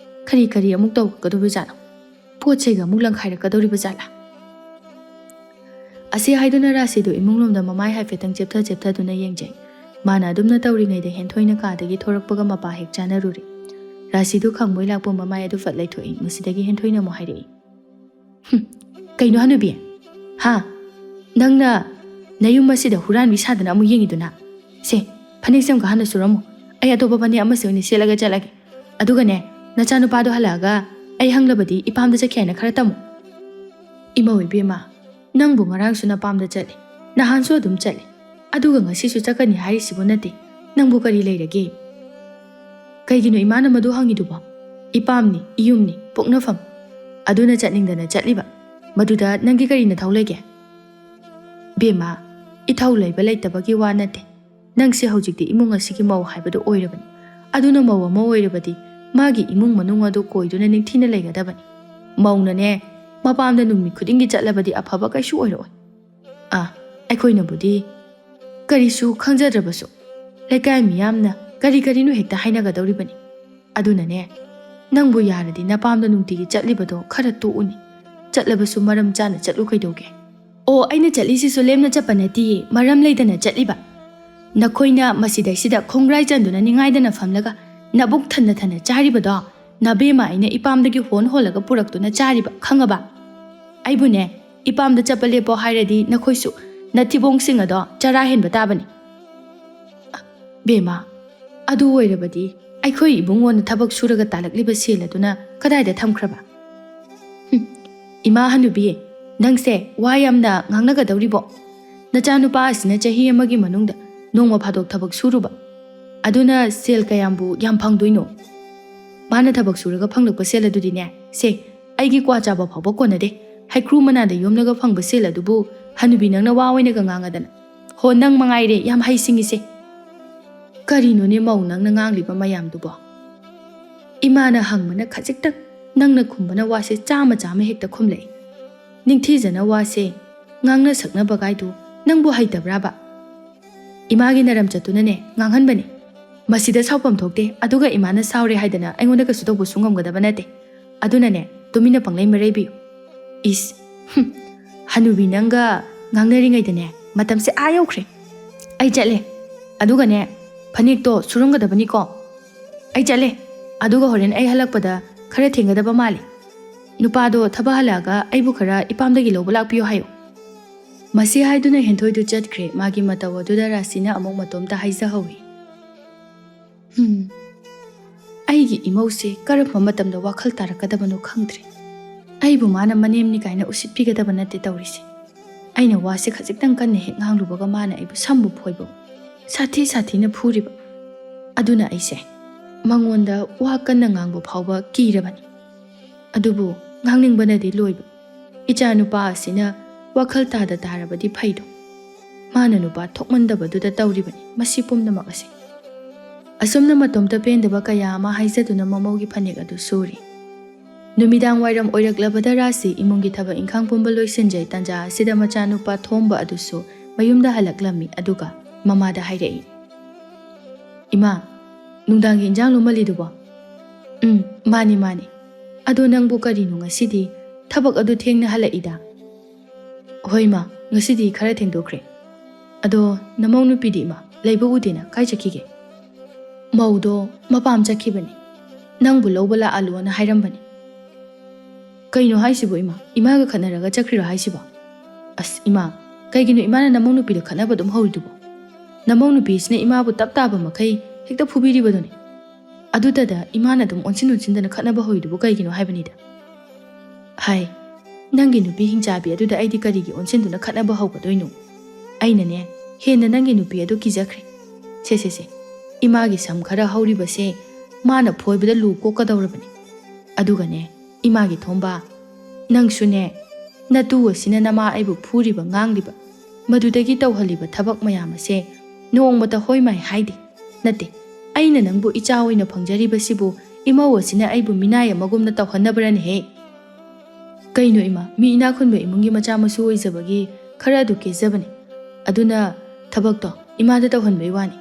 ꯀꯔꯤ ꯀꯔꯤ ꯑꯃꯨꯛ ꯇꯧꯔꯛꯀꯗꯧꯔꯤꯕꯖꯥꯠꯅꯣ? ꯄꯣꯠ ꯆꯩꯒ ꯑꯃꯨꯛ ꯂꯪꯈꯥꯏꯔꯛꯀꯗꯧꯔꯤꯕ ꯖꯥꯠꯂꯥ?" ꯑꯁꯤ ꯍꯥꯏꯗꯨꯅ ꯔꯥꯁꯤꯗꯨ ꯏꯃꯨꯡꯂꯣꯝꯗ ꯃꯃꯥꯏ ꯍꯥꯏꯐꯦꯠꯇꯪ ꯆꯦꯞꯊ ꯆꯦꯞꯊꯗꯨꯅ ꯌꯦꯡꯖꯩ꯫ ꯃꯥꯅ ꯑꯗꯨꯝꯅ ꯇꯧꯔꯤꯉꯩꯗ ꯍꯦꯟꯊꯣꯏꯅ ꯀꯥꯗꯒꯤ ꯊꯣꯔꯛꯄꯒ ꯃꯄꯥ ꯍꯦꯛ ꯆꯥꯅꯔꯨꯔꯦ꯫ ꯔꯥꯁꯤꯗꯨ ꯈꯪꯕꯣꯏ ꯂꯥꯛꯄ ꯃꯃꯥꯏ ꯑꯗꯨ ꯐꯠ ꯂꯩꯊꯣꯛꯏ꯫ ꯃꯁꯤꯗꯒꯤ ꯍꯦꯟꯊꯣꯏꯅ ꯑꯃꯨꯛ ꯍꯥꯏꯔꯛꯏ, "ꯍꯨꯝ, ꯀꯩꯅꯣ ꯍꯅꯨꯕꯤ? ꯍꯥ? ꯅꯪꯅ ꯅꯌꯨꯝ ꯑꯁꯤꯗ ꯍꯨꯔꯥꯟꯕꯤ ꯁꯥꯗꯅ ꯑꯃꯨꯛ ꯌꯦꯡꯉꯤꯗꯨꯅ? ꯁꯦ, ꯐꯅꯦꯛꯁꯦ ꯑꯃꯨꯛ ꯍꯟꯅ ꯁꯨꯔꯝꯃꯨ꯫ ꯑꯩ ꯑꯇꯣꯞꯄ ꯐꯅꯦꯛ ꯑꯃꯁꯦ ꯑꯣꯏꯅ ꯁꯦꯠꯂꯒ ꯆꯠꯂꯒꯦ꯫ ꯑꯗꯨꯒꯅꯦ, ꯅꯆꯥꯅꯨꯄꯥꯗꯣ ꯍꯜꯂꯛꯑꯒ ꯑꯩ ꯍꯪꯂꯕꯗꯤ ꯏꯄꯥꯝꯗ ꯆꯠꯈꯤ ꯍꯥꯏꯅ ꯈꯔ ꯇꯝꯃꯨ꯫" "ꯏꯃꯧ ꯏꯕꯦꯝꯃ, ꯅꯪꯕꯨ ꯉꯔꯥꯡꯁꯨ ꯅꯄꯥꯝꯗ ꯆꯠꯂꯤ, ꯅꯍꯥꯟꯁꯨ ꯑꯗꯨꯝ ꯆꯠꯂꯤ, ꯑꯗꯨꯒ ꯉꯁꯤꯁꯨ ꯆꯠꯀꯅꯤ ꯍꯥꯏꯔꯤꯁꯤꯕꯨ ꯅꯠꯇꯦ? ꯅꯪꯕꯨ ꯀꯔꯤ ꯂꯩꯔꯒꯦ?" "ꯀꯩꯒꯤꯅꯣ ꯏꯃꯥꯅ ꯃꯗꯨ ꯍꯪꯉꯤꯗꯨꯕꯣ? ꯏꯄꯥꯝꯅꯤ, ꯏꯌꯨꯝꯅꯤ, ꯄꯣꯛꯅꯐꯝ꯫ ꯑꯗꯨꯅ ꯆꯠꯅꯤꯡꯗꯅ ꯆꯠꯂꯤꯕ꯫ ꯃꯗꯨꯗ ꯅꯪꯒꯤ ꯀꯔꯤ ꯅꯊꯧ ꯂꯩꯒꯦ?" "ꯕꯦꯝꯃ, ꯏꯊꯧ ꯂꯩꯕ ꯂꯩꯇꯕꯒꯤ ꯋꯥ ꯅꯠꯇꯦ꯫ ꯅꯪꯁꯦ ꯍꯧꯖꯤꯛꯇꯤ ꯏꯃꯨꯡ ꯑꯁꯤꯒꯤ ꯃꯧ ꯍꯥꯏꯕꯗꯨ ꯑꯣꯏꯔꯕꯅꯤ꯫ ꯑꯗꯨꯅ ꯃꯧ ꯑꯃ ꯑꯣꯏꯔꯕꯗꯤ ꯃꯥꯒꯤ ꯏꯃꯨꯡ ꯃꯅꯨꯡ ꯑꯗꯨ ꯀꯣꯏꯗꯨꯅ ꯅꯤꯡꯊꯤꯅ ꯂꯩꯒꯗꯕꯅꯤ꯫ ꯃꯧꯅꯅꯦ, ꯃꯄꯥꯝꯗ ꯅꯨꯃꯤꯠ ꯈꯨꯗꯤꯡꯒꯤ ꯆꯠꯂꯕꯗꯤ ꯑꯐꯕ ꯀꯩꯁꯨ ꯑꯣꯏꯔꯛꯑꯣꯏ꯫ ꯑꯥ, ꯑꯩꯈꯣꯏꯅꯕꯨꯗꯤ ꯀꯔꯤꯁꯨ ꯈꯪꯖꯗ꯭ꯔꯕꯁꯨ ꯂꯩꯀꯥꯏ ꯃꯤꯌꯥꯝꯅ ꯀꯔꯤ ꯀꯔꯤꯅꯣ ꯍꯦꯛꯇ ꯍꯥꯏꯅꯒꯗꯧꯔꯤꯕꯅꯤ꯫ ꯑꯗꯨꯅꯅꯦ, ꯅꯪꯕꯨ ꯌꯥꯔꯗꯤ ꯅꯄꯥꯝꯗ ꯅꯨꯡꯇꯤꯒꯤ ꯆꯠꯂꯤꯕꯗꯣ ꯈꯔ ꯇꯣꯛꯎꯅꯦ꯫ ꯆꯠꯂꯕꯁꯨ ꯃꯔꯝ ꯆꯥꯅ ꯆꯠꯂꯨ ꯀꯩꯗꯧꯒꯦ?" "ꯑꯣ, ꯑꯩꯅ ꯆꯠꯂꯤꯁꯤꯁꯨ ꯂꯦꯝꯅ ꯆꯠꯄ ꯅꯠꯇꯤꯌꯦ, ꯃꯔꯝ ꯂꯩꯗꯅ ꯆꯠꯂꯤꯕ꯫ ꯅꯈꯣꯏꯅ ꯃꯁꯤꯗꯩꯁꯤꯗ ꯈꯣꯡꯒ꯭ꯔꯥꯏ ꯆꯟꯗꯨꯅ ꯅꯤꯡꯉꯥꯏꯗꯅ ꯐꯝꯂꯒ ꯅꯕꯨꯛ ꯊꯟꯅ ꯊꯟꯅ ꯆꯥꯔꯤꯕꯗꯣ ꯅꯕꯦꯝꯃ ꯑꯩꯅ ꯏꯄꯥꯝꯗꯒꯤ ꯍꯣꯟ ꯍꯣꯜꯂꯒ ꯄꯨꯔꯛꯇꯨꯅ ꯆꯥꯔꯤꯕ, ꯈꯪꯉꯕ? ꯑꯩꯕꯨꯅꯦ, ꯏꯄꯥꯝꯗ ꯆꯠꯄ ꯂꯦꯞꯄꯣ ꯍꯥꯏꯔꯗꯤ ꯅꯈꯣꯏꯁꯨ ꯅꯊꯤꯕꯣꯡꯁꯤꯡ ꯑꯗꯣ ꯆꯔꯥ ꯍꯦꯟꯕ ꯇꯥꯕꯅꯤ꯫" "ꯕꯦꯝꯃ, ꯑꯗꯨ ꯑꯣꯏꯔꯕꯗꯤ ꯑꯩꯈꯣꯏ ꯏꯕꯨꯡꯉꯣꯅ ꯊꯕꯛ ꯁꯨꯔꯒ ꯇꯥꯜꯂꯛꯂꯤꯕ ꯁꯦꯜ ꯑꯗꯨꯅ ꯀꯗꯥꯏꯗ ꯊꯝꯈ꯭ꯔꯕ? ꯍꯨꯝ, ꯏꯃꯥ ꯍꯅꯨꯕꯤ, ꯅꯪꯁꯦ ꯋꯥ ꯌꯥꯝꯅ ꯉꯥꯡꯅꯒꯗꯧꯔꯤꯕꯣ? ꯅꯆꯥꯅꯨꯄꯥ ꯑꯁꯤꯅ ꯆꯍꯤ ꯑꯃꯒꯤ ꯃꯅꯨꯡꯗ ꯅꯣꯡꯃ ꯐꯥꯗꯣꯛ ꯊꯕꯛ ꯁꯨꯔꯨꯕ, ꯑꯗꯨꯅ ꯁꯦꯜ ꯀꯌꯥꯝꯕꯨ ꯌꯥꯝ ꯐꯪꯗꯣꯏꯅꯣ? ꯃꯥꯅ ꯊꯕꯛ ꯁꯨꯔꯒ ꯐꯪꯂꯛꯄ ꯁꯦꯜ ꯑꯗꯨꯗꯤꯅꯦ, ꯁꯦ, ꯑꯩꯒꯤ ꯀ꯭ꯋꯥ ꯆꯥꯕ ꯐꯥꯎꯕ ꯀꯣꯟꯅꯗꯦ꯫ ꯍꯩꯀ꯭ꯔꯨ ꯃꯅꯥꯗ ꯌꯣꯝꯂꯒ ꯐꯪꯕ ꯁꯦꯜ ꯑꯗꯨꯕꯨ ꯍꯅꯨꯕꯤ ꯅꯪꯅ ꯋꯥ ꯑꯣꯏꯅꯒ ꯉꯥꯡꯉꯗꯅ꯫ ꯍꯣ, ꯅꯪ ꯃꯉꯥꯏꯔꯦ ꯌꯥꯝ ꯍꯩꯁꯤꯡꯉꯤꯁꯦ꯫ ꯀꯔꯤꯅꯣꯅꯦ ꯃꯧ ꯅꯪꯅ ꯉꯥꯡꯂꯤꯕ ꯃꯌꯥꯝꯗꯨꯕꯣ? ꯏꯃꯥꯅ ꯍꯪꯕꯅ ꯈꯖꯤꯛꯇꯪ, ꯅꯪꯅ ꯈꯨꯝꯕꯅ ꯋꯥꯁꯦ ꯆꯥꯝꯃ ꯆꯥꯝꯃ ꯍꯦꯛꯇ ꯈꯨꯝꯂꯛꯏ꯫ ꯅꯤꯡꯊꯤꯖꯅ ꯋꯥꯁꯦ ꯉꯥꯡꯅ ꯁꯛꯅꯕꯒꯥꯏꯗꯨ ꯅꯪꯕꯨ ꯍꯩꯇꯕ꯭ꯔꯥꯕ? ꯏꯃꯥꯒꯤ ꯅꯔꯝ ꯆꯠꯇꯨꯅꯅꯦ ꯉꯥꯡꯍꯟꯕꯅꯤ꯫ ꯃꯁꯤꯗ ꯁꯥꯎꯐꯝ ꯊꯣꯛꯇꯦ, ꯑꯗꯨꯒ ꯏꯃꯥꯅ ꯁꯥꯎꯔꯦ ꯍꯥꯏꯗꯅ ꯑꯩꯉꯣꯟꯗ ꯀꯩꯁꯨ ꯇꯧꯕꯁꯨ ꯉꯝꯒꯗꯕ ꯅꯠꯇꯦ꯫ ꯑꯗꯨꯅꯅꯦ, ꯇꯨꯃꯤꯟꯅ ꯄꯪꯂꯩ ꯃꯔꯩꯕꯤꯌꯨ꯫ ꯏꯁ, ꯍꯨꯝ, ꯍꯅꯨꯕꯤ ꯅꯪꯒ ꯉꯥꯡꯅꯔꯤꯉꯩꯗꯅꯦ, ꯃꯇꯝꯁꯦ ꯑꯥ ꯌꯧꯈ꯭ꯔꯦ꯫ ꯑꯩ ꯆꯠꯂꯦ꯫ ꯑꯗꯨꯒꯅꯦ, ꯐꯅꯦꯛꯇꯣ ꯁꯨꯔꯝꯒꯗꯕꯅꯤꯀꯣ꯫ ꯑꯩ ꯆꯠꯂꯦ꯫ ꯑꯗꯨꯒ ꯍꯣꯔꯦꯟ ꯑꯩ ꯍꯜꯂꯛꯄꯗ ꯈꯔ ꯊꯦꯡꯒꯗꯕ ꯃꯥꯜꯂꯤ꯫ ꯅꯨꯄꯥꯗꯣ ꯊꯕꯛ ꯍꯜꯂꯛꯑꯒ ꯑꯩꯕꯨ ꯈꯔ ꯏꯄꯥꯝꯗꯒꯤ ꯂꯧꯕ ꯂꯥꯛꯄꯤꯌꯣ ꯍꯥꯏꯌꯨ꯫ ꯃꯁꯤ ꯍꯥꯏꯗꯨꯅ ꯍꯦꯟꯊꯣꯏꯗꯨ ꯆꯠꯈ꯭ꯔꯦ꯫ ꯃꯥꯒꯤ ꯃꯇꯧ ꯑꯗꯨꯗ ꯔꯥꯁꯤꯅ ꯑꯃꯨꯛ ꯃꯇꯣꯝꯇ ꯍꯥꯏꯖꯍꯧꯏ꯫ ꯍꯨꯝ, ꯑꯩꯒꯤ ꯏꯃꯧꯁꯦ ꯀꯔꯝꯕ ꯃꯇꯝꯗ ꯋꯥꯈꯜ ꯇꯥꯔꯛꯀꯗꯕꯅꯣ ꯈꯪꯗ꯭ꯔꯦ꯫ ꯑꯩꯕꯨ ꯃꯥꯅ ꯃꯅꯦꯝꯅꯤ ꯀꯥꯏꯅ ꯎꯁꯤꯠꯄꯤꯒꯗꯕ ꯅꯠꯇꯦ ꯇꯧꯔꯤꯁꯦ꯫ ꯑꯩꯅ ꯋꯥꯁꯦ ꯈꯖꯤꯛꯇꯪ ꯀꯟꯅ ꯍꯦꯛ ꯉꯥꯡꯂꯨꯕꯒ ꯃꯥꯅ ꯑꯩꯕꯨ ꯁꯝꯕꯨ ꯐꯣꯏꯕ, ꯁꯥꯊꯤ ꯁꯥꯊꯤꯅ ꯐꯨꯔꯤꯕ꯫ ꯑꯗꯨꯅ ꯑꯩꯁꯦ ꯃꯉꯣꯟꯗ ꯋꯥ ꯀꯟꯅ ꯉꯥꯡꯕ ꯐꯥꯎꯕ ꯀꯤꯔꯕꯅꯤ꯫ ꯑꯗꯨꯕꯨ ꯉꯥꯡꯅꯤꯡꯕꯅꯗꯤ ꯂꯣꯏꯕ꯫ ꯏꯆꯥ ꯅꯨꯄꯥ ꯑꯁꯤꯅ ꯋꯥꯈꯜ ꯇꯥꯗ ꯇꯥꯔꯕꯗꯤ ꯐꯩꯗꯣ꯫ ꯃꯥꯅ ꯅꯨꯄꯥ ꯊꯣꯛꯃꯟꯗꯕꯗꯨꯗ ꯇꯧꯔꯤꯕꯅꯤ ꯃꯁꯤ ꯄꯨꯝꯅꯃꯛ ꯑꯁꯤ꯫ ꯑꯁꯨꯝꯅ ꯃꯇꯣꯝꯇ ꯄꯦꯟꯗꯕ ꯀꯌꯥ ꯑꯃ ꯍꯥꯏꯖꯗꯨꯅ ꯃꯃꯧꯒꯤ ꯐꯅꯦꯛ ꯑꯗꯨ ꯁꯨꯔꯤ꯫ ꯅꯨꯃꯤꯗꯥꯡ ꯋꯥꯏꯔꯝ ꯑꯣꯏꯔꯛꯂꯕꯗ ꯔꯥꯁꯤ ꯏꯃꯨꯡꯒꯤ ꯊꯕꯛ ꯏꯪꯈꯥꯡ ꯄꯨꯝꯕ ꯂꯣꯏꯁꯤꯟꯖꯩ꯫ ꯇꯥꯟꯖꯥ ꯑꯁꯤꯗ ꯃꯆꯥꯅꯨꯄꯥ ꯊꯣꯝꯕ ꯑꯗꯨꯁꯨ ꯃꯌꯨꯝꯗ ꯍꯜꯂꯛꯂꯝꯃꯤ꯫ ꯑꯗꯨꯒ ꯃꯃꯥꯗ ꯍꯥꯏꯔꯛꯏ, "ꯏꯃꯥ, ꯅꯨꯡꯗꯥꯡꯒꯤ ꯏꯟꯖꯥꯡ ꯂꯣꯝꯃꯜꯂꯤꯗꯨꯕꯣ?" "ꯎꯝ, ꯃꯥꯅꯤ, ꯃꯥꯅꯤ꯫ ꯑꯗꯣ ꯅꯪꯕꯨ ꯀꯔꯤꯅꯣ ꯉꯁꯤꯗꯤ ꯊꯕꯛ ꯑꯗꯨ ꯊꯦꯡꯅ ꯍꯜꯂꯛꯏꯗ?" "ꯍꯣꯏ ꯃꯥ, ꯉꯁꯤꯗꯤ ꯈꯔ ꯊꯦꯡꯗꯣꯛꯈ꯭ꯔꯦ꯫ ꯑꯗꯣ ꯅꯃꯧ ꯅꯨꯄꯤꯗꯤ ꯏꯃꯥ ꯂꯩꯕ ꯎꯗꯦꯅ, ꯀꯥꯏ ꯆꯠꯈꯤꯒꯦ?" "ꯃꯧꯗꯣ ꯃꯄꯥꯝ ꯆꯠꯈꯤꯕꯅꯤ, ꯅꯪꯕꯨ ꯂꯧꯕ ꯂꯥꯛꯍꯜꯂꯣꯅ ꯍꯥꯏꯔꯝꯕꯅꯤ꯫" "ꯀꯩꯅꯣ ꯍꯥꯏꯁꯤꯕꯣ ꯏꯃꯥ? ꯏꯃꯥꯒ ꯈꯠꯅꯔꯒ ꯆꯠꯈ꯭ꯔꯤꯔꯣ ꯍꯥꯏꯁꯤꯕꯣ?" "ꯑꯁ ꯏꯃꯥ, ꯀꯩꯒꯤꯅꯣ ꯏꯃꯥꯅ ꯅꯃꯧ ꯅꯨꯄꯤꯗ ꯈꯠꯅꯕ ꯑꯗꯨꯝ ꯍꯧꯔꯤꯗꯨꯕꯣ? ꯅꯃꯧ ꯅꯨꯄꯤꯁꯤꯅ ꯏꯃꯥꯕꯨ ꯇꯞ ꯇꯥꯕ ꯃꯈꯩ ꯍꯦꯛꯇ ꯐꯨꯕꯤꯔꯤꯕꯗꯨꯅꯤ꯫ ꯑꯗꯨꯇꯗ ꯏꯃꯥꯅ ꯑꯗꯨꯝ ꯑꯣꯟꯁꯤꯟ ꯑꯣꯟꯁꯤꯟꯗꯅ ꯈꯠꯅꯕ ꯍꯧꯔꯤꯗꯨꯕꯨ ꯀꯩꯒꯤꯅꯣ ꯍꯥꯏꯕꯅꯤꯗ꯫ ꯍꯥꯏ, ꯅꯪꯒꯤ ꯅꯨꯄꯤ ꯍꯤꯡꯆꯥꯕꯤ ꯑꯗꯨꯗ ꯑꯩꯗꯤ ꯀꯔꯤꯒꯤ ꯑꯣꯟꯁꯤꯟꯗꯨꯅ ꯈꯠꯅꯕ ꯍꯧꯒꯗꯣꯏꯅꯣ? ꯑꯩꯅꯅꯦ, ꯍꯦꯟꯅ ꯅꯪꯒꯤ ꯅꯨꯄꯤ ꯑꯗꯨ ꯀꯤꯖꯈ꯭ꯔꯦ꯫ ꯁꯦ, ꯁꯦ, ꯁꯦ, ꯏꯃꯥꯒꯤ ꯁꯝ ꯈꯔ ꯍꯧꯔꯤꯕꯁꯦ ꯃꯥꯅ ꯐꯣꯏꯕꯗ ꯂꯨ ꯀꯣꯛꯀꯗꯧꯔꯕꯅꯤ꯫ ꯑꯗꯨꯒꯅꯦ, ꯏꯃꯥꯒꯤ ꯊꯣꯝꯕ, ꯅꯪꯁꯨꯅꯦ, ꯅꯇꯨ ꯑꯁꯤꯅ ꯅꯃꯥ ꯑꯩꯕꯨ ꯐꯨꯔꯤꯕ, ꯉꯥꯡꯂꯤꯕ, ꯃꯗꯨꯗꯒꯤ ꯇꯧꯍꯜꯂꯤꯕ ꯊꯕꯛ ꯃꯌꯥꯝ ꯑꯁꯦ ꯅꯣꯡꯃꯇ ꯍꯣꯏ ꯃꯥꯏ ꯍꯥꯏꯗꯦ꯫ ꯅꯠꯇꯦ, ꯑꯩꯅ ꯅꯪꯕꯨ ꯏꯆꯥ ꯑꯣꯏꯅ ꯐꯪꯖꯔꯤꯕꯁꯤꯕꯨ ꯏꯃꯧ ꯑꯁꯤꯅ ꯑꯩꯕꯨ ꯃꯤꯅꯥꯏ ꯑꯃꯒꯨꯝꯅ ꯇꯧꯍꯟꯅꯕ꯭ꯔꯅꯦꯍꯦ? ꯀꯩꯅꯣ ꯏꯃꯥ, ꯃꯤ ꯏꯅꯥꯛ ꯈꯨꯟꯕ ꯏꯃꯨꯡꯒꯤ ꯃꯆꯥ ꯃꯁꯨ ꯑꯣꯏꯖꯕꯒꯤ ꯈꯔ ꯑꯗꯨ ꯀꯦꯖꯕꯅꯤ꯫ ꯑꯗꯨꯅ ꯊꯕꯛꯇꯣ ꯏꯃꯥꯗ ꯇꯧꯍꯟꯕꯩ ꯋꯥꯅꯤ꯫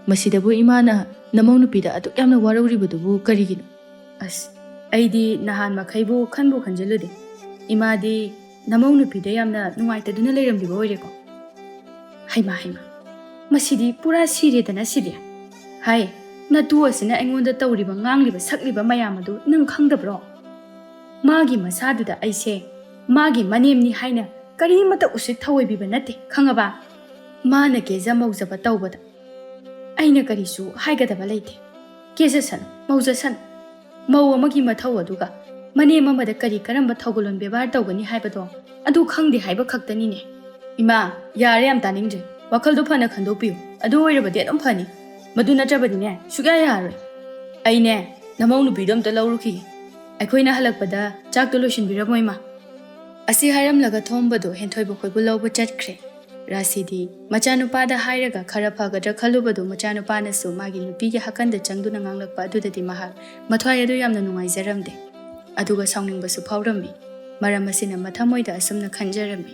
ꯃꯁꯤꯗꯕꯨ ꯏꯃꯥꯅ ꯅꯃꯧ ꯅꯨꯄꯤꯗ ꯑꯗꯨꯛ ꯌꯥꯝꯅ ꯋꯥꯔꯧꯔꯤꯕꯗꯨꯕꯨ ꯀꯔꯤꯒꯤꯅꯣ? ꯑꯁ, ꯑꯩꯗꯤ ꯅꯍꯥꯟ ꯃꯈꯩꯕꯨ ꯈꯟꯕꯨ ꯈꯟꯖꯤꯜꯂꯨꯗꯦ꯫ ꯏꯃꯥꯗꯤ ꯅꯃꯧ ꯅꯨꯄꯤꯗ ꯌꯥꯝꯅ ꯅꯨꯡꯉꯥꯏꯇꯗꯨꯅ ꯂꯩꯔꯝꯂꯤꯕ ꯑꯣꯏꯔꯦꯀꯣ? ꯍꯩꯃꯥ, ꯍꯩꯃꯥ, ꯃꯁꯤꯗꯤ ꯄꯨꯔꯥ ꯁꯤꯔꯦꯗꯅ ꯁꯤꯗꯤ꯫ ꯍꯥꯏ, ꯅꯇꯨ ꯑꯁꯤꯅ ꯑꯩꯉꯣꯟꯗ ꯇꯧꯔꯤꯕ, ꯉꯥꯡꯂꯤꯕ, ꯁꯛꯂꯤꯕ ꯃꯌꯥꯝ ꯑꯗꯨ ꯅꯪ ꯈꯪꯗꯕ꯭ꯔꯣ? ꯃꯥꯒꯤ ꯃꯁꯥꯗꯨꯗ ꯑꯩꯁꯦ ꯃꯥꯒꯤ ꯃꯅꯦꯝꯅꯤ ꯍꯥꯏꯅ ꯀꯔꯤꯃꯠꯇ ꯎꯁꯤꯠ ꯊꯑꯣꯏꯕꯤꯕ ꯅꯠꯇꯦ, ꯈꯪꯉꯕ? ꯃꯥꯅ ꯀꯦꯖ ꯃꯧꯖꯕ ꯇꯧꯕꯗ ꯑꯩꯅ ꯀꯔꯤꯁꯨ ꯍꯥꯏꯒꯗꯕ ꯂꯩꯇꯦ꯫ ꯀꯦꯖꯁꯅꯨ, ꯃꯧꯖꯁꯅꯨ꯫ ꯃꯧ ꯑꯃꯒꯤ ꯃꯊꯧ ꯑꯗꯨꯒ ꯃꯅꯦꯝ ꯑꯃꯗ ꯀꯔꯤ ꯀꯔꯝꯕ ꯊꯧꯒꯜꯂꯣꯟ ꯕꯦꯕꯥꯔ ꯇꯧꯒꯅꯤ ꯍꯥꯏꯕꯗꯣ ꯑꯗꯨ ꯈꯪꯗꯦ ꯍꯥꯏꯕ ꯈꯛꯇꯅꯤꯅꯦ꯫ ꯏꯃꯥ, ꯌꯥꯔꯦ, ꯌꯥꯝ ꯇꯥꯅꯤꯡꯗ꯭ꯔꯦ꯫ ꯋꯥꯈꯜꯗꯣ ꯐꯅ ꯈꯟꯗꯣꯛꯄꯤꯌꯨ꯫ ꯑꯗꯨ ꯑꯣꯏꯔꯕꯗꯤ ꯑꯗꯨꯝ ꯐꯅꯤ꯫ ꯃꯗꯨ ꯅꯠꯇ꯭ꯔꯕꯗꯤꯅꯦ, ꯁꯨꯛꯌꯥ ꯌꯥꯔꯔꯣꯏ꯫ ꯑꯩꯅꯦ, ꯅꯃꯧ ꯅꯨꯄꯤꯗꯣ ꯑꯝꯇ ꯂꯧꯔꯨꯈꯤꯒꯦ꯫ ꯑꯩꯈꯣꯏꯅ ꯍꯜꯂꯛꯄꯗ ꯆꯥꯛꯇꯣ ꯂꯣꯏꯁꯤꯟꯕꯤꯔꯝꯃꯣ, ꯏꯃꯥ꯫ ꯑꯁꯤ ꯍꯥꯏꯔꯝꯂꯒ ꯊꯣꯝꯕꯗꯣ ꯍꯦꯟꯊꯣꯏꯕ ꯈꯣꯏꯕꯨ ꯂꯧꯕ ꯆꯠꯈ꯭ꯔꯦ꯫ ꯔꯥꯁꯤꯗꯤ ꯃꯆꯥꯅꯨꯄꯥꯗ ꯍꯥꯏꯔꯒ ꯈꯔ ꯐꯒꯗ꯭ꯔꯥ ꯈꯜꯂꯨꯕꯗꯨ ꯃꯆꯥꯅꯨꯄꯥꯅꯁꯨ ꯃꯥꯒꯤ ꯅꯨꯄꯤꯒꯤ ꯍꯥꯀꯟꯗ ꯆꯪꯗꯨꯅ ꯉꯥꯡꯂꯛꯄ ꯑꯗꯨꯗꯗꯤ ꯃꯍꯥꯛ ꯃꯊ꯭ꯋꯥꯏ ꯑꯗꯨ ꯌꯥꯝꯅ ꯅꯨꯡꯉꯥꯏꯖꯔꯝꯗꯦ꯫ ꯑꯗꯨꯒ ꯁꯥꯎꯅꯤꯡꯕꯁꯨ ꯐꯥꯎꯔꯝꯃꯤ꯫ ꯃꯔꯝ ꯑꯁꯤꯅ ꯃꯊꯃꯣꯏꯗ ꯑꯁꯨꯝꯅ ꯈꯟꯖꯔꯝꯃꯤ,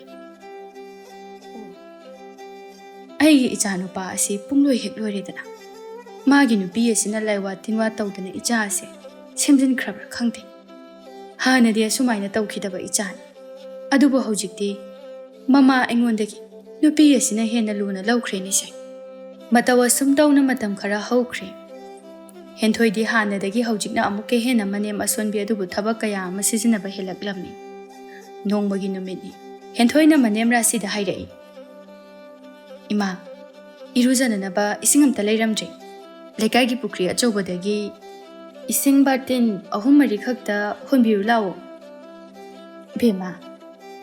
"ꯑꯩꯒꯤ ꯏꯆꯥꯅꯨꯄꯥ ꯑꯁꯤ ꯄꯨꯡꯂꯣꯏ ꯍꯦꯛ ꯂꯣꯏꯔꯦꯗꯅ꯫ ꯃꯥꯒꯤ ꯅꯨꯄꯤ ꯑꯁꯤꯅ ꯂꯥꯏꯋꯥ ꯇꯤꯟꯋꯥ ꯇꯧꯗꯅ ꯏꯆꯥ ꯑꯁꯦ ꯁꯦꯝꯖꯤꯟꯈ꯭ꯔꯕ꯭ꯔꯥ ꯈꯪꯗꯦ꯫ ꯍꯥꯟꯅꯗꯤ ꯑꯁꯨꯃꯥꯏꯅ ꯇꯧꯈꯤꯗꯕ ꯏꯆꯥꯅꯤ꯫ ꯑꯗꯨꯕꯨ ꯍꯧꯖꯤꯛꯇꯤ ꯃꯃꯥ ꯑꯩꯉꯣꯟꯗꯒꯤ ꯅꯨꯄꯤ ꯑꯁꯤꯅ ꯍꯦꯟꯅ ꯂꯨꯅ ꯂꯧꯈ꯭ꯔꯦꯅꯦꯁꯦ꯫" ꯃꯇꯧ ꯑꯁꯨꯝ ꯇꯧꯅ ꯃꯇꯝ ꯈꯔ ꯍꯧꯈ꯭ꯔꯦ꯫ ꯍꯦꯟꯊꯣꯏꯗꯤ ꯍꯥꯟꯅꯗꯒꯤ ꯍꯧꯖꯤꯛꯅ ꯑꯃꯨꯛꯀ ꯍꯦꯟꯅ ꯃꯅꯦꯝ ꯑꯁꯣꯟꯕꯤ ꯑꯗꯨꯕꯨ ꯊꯕꯛ ꯀꯌꯥ ꯑꯃ ꯁꯤꯖꯤꯟꯅꯕ ꯍꯦꯜꯂꯛꯂꯝꯃꯤ꯫ ꯅꯣꯡꯃꯒꯤ ꯅꯨꯃꯤꯠꯅꯤ꯫ ꯍꯦꯟꯊꯣꯏꯅ ꯃꯅꯦꯝ ꯔꯥꯁꯤꯗ ꯍꯥꯏꯔꯛꯏ, "ꯏꯃꯥ, ꯏꯔꯨꯖꯅꯅꯕ ꯏꯁꯤꯡ ꯑꯝꯇ ꯂꯩꯔꯝꯗ꯭ꯔꯦ꯫ ꯂꯩꯀꯥꯏꯒꯤ ꯄꯨꯈ꯭ꯔꯤ ꯑꯆꯧꯕꯗꯒꯤ ꯏꯁꯤꯡ ꯕꯥꯔꯇꯤꯟ ꯑꯍꯨꯝ ꯃꯔꯤ ꯈꯛꯇ ꯍꯣꯟꯕꯤꯔꯨ ꯂꯥꯛꯑꯣ꯫ ꯕꯦꯝꯃ,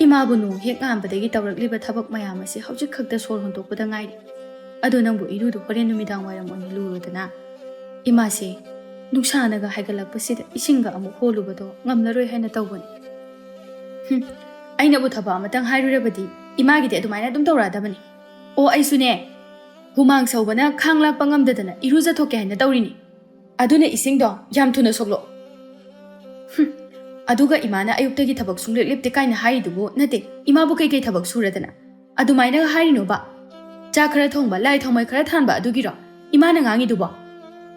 ꯏꯃꯥꯕꯨ ꯅꯣꯡ ꯍꯦꯛ ꯉꯥꯟꯕꯗꯒꯤ ꯇꯧꯔꯛꯂꯤꯕ ꯊꯕꯛ ꯃꯌꯥꯝ ꯑꯁꯤ ꯍꯧꯖꯤꯛ ꯈꯛꯇ ꯁꯣꯔ ꯍꯣꯟꯗꯣꯛꯄꯗ ꯉꯥꯏꯔꯤ꯫ ꯑꯗꯣ ꯅꯪꯕꯨ ꯏꯔꯨꯗꯨ ꯍꯣꯔꯦꯟ ꯅꯨꯃꯤꯗꯥꯡ ꯋꯥꯏꯔꯝ ꯑꯣꯏꯅ ꯂꯨꯔꯣꯗꯅ꯫ ꯏꯃꯥꯁꯦ ꯅꯨꯡꯁꯥꯅꯒ ꯍꯥꯏꯒꯠꯂꯛꯄꯁꯤꯗ ꯏꯁꯤꯡꯒ ꯑꯃꯨꯛ ꯍꯣꯜꯂꯨꯕꯗꯣ ꯉꯝꯂꯔꯣꯏ ꯍꯥꯏꯅ ꯇꯧꯕꯅꯤ꯫ ꯍꯨꯝ, ꯑꯩꯅꯕꯨ ꯊꯕꯛ ꯑꯃꯇꯪ ꯍꯥꯏꯔꯨꯔꯕꯗꯤ ꯏꯃꯥꯒꯤꯗꯤ ꯑꯗꯨꯃꯥꯏꯅ ꯑꯗꯨꯝ ꯇꯧꯔꯛꯑꯗꯕꯅꯤ꯫ ꯑꯣ, ꯑꯩꯁꯨꯅꯦ, ꯍꯨꯃꯥꯡ ꯁꯧꯕꯅ ꯈꯥꯡ ꯂꯥꯛꯄ ꯉꯝꯗꯗꯅ ꯏꯔꯨꯖꯊꯣꯛꯀꯦ ꯍꯥꯏꯅ ꯇꯧꯔꯤꯅꯤ꯫ ꯑꯗꯨꯅ ꯏꯁꯤꯡꯗꯣ ꯌꯥꯝ ꯊꯨꯅ ꯁꯣꯛꯂꯛꯑꯣ꯫ ꯍꯨꯝ, ꯑꯗꯨꯒ ꯏꯃꯥꯅ ꯑꯌꯨꯛꯇꯒꯤ ꯊꯕꯛ ꯁꯨꯡꯂꯦꯞ ꯂꯦꯞꯇꯦ ꯀꯥꯏꯅ ꯍꯥꯏꯔꯤꯗꯨꯕꯨ ꯅꯠꯇꯦ, ꯏꯃꯥꯕꯨ ꯀꯩꯀꯩ ꯊꯕꯛ ꯁꯨꯔꯗꯅ? ꯑꯗꯨꯃꯥꯏꯅꯒ ꯍꯥꯏꯔꯤꯅꯣꯕ? ꯆꯥꯛ ꯈꯔ ꯊꯣꯡꯕ, ꯂꯥꯏ ꯊꯥꯎꯃꯩ ꯈꯔ ꯊꯥꯟꯕ ꯑꯗꯨꯒꯤꯔꯣ ꯏꯃꯥꯅ ꯉꯥꯡꯉꯤꯗꯨꯕꯣ?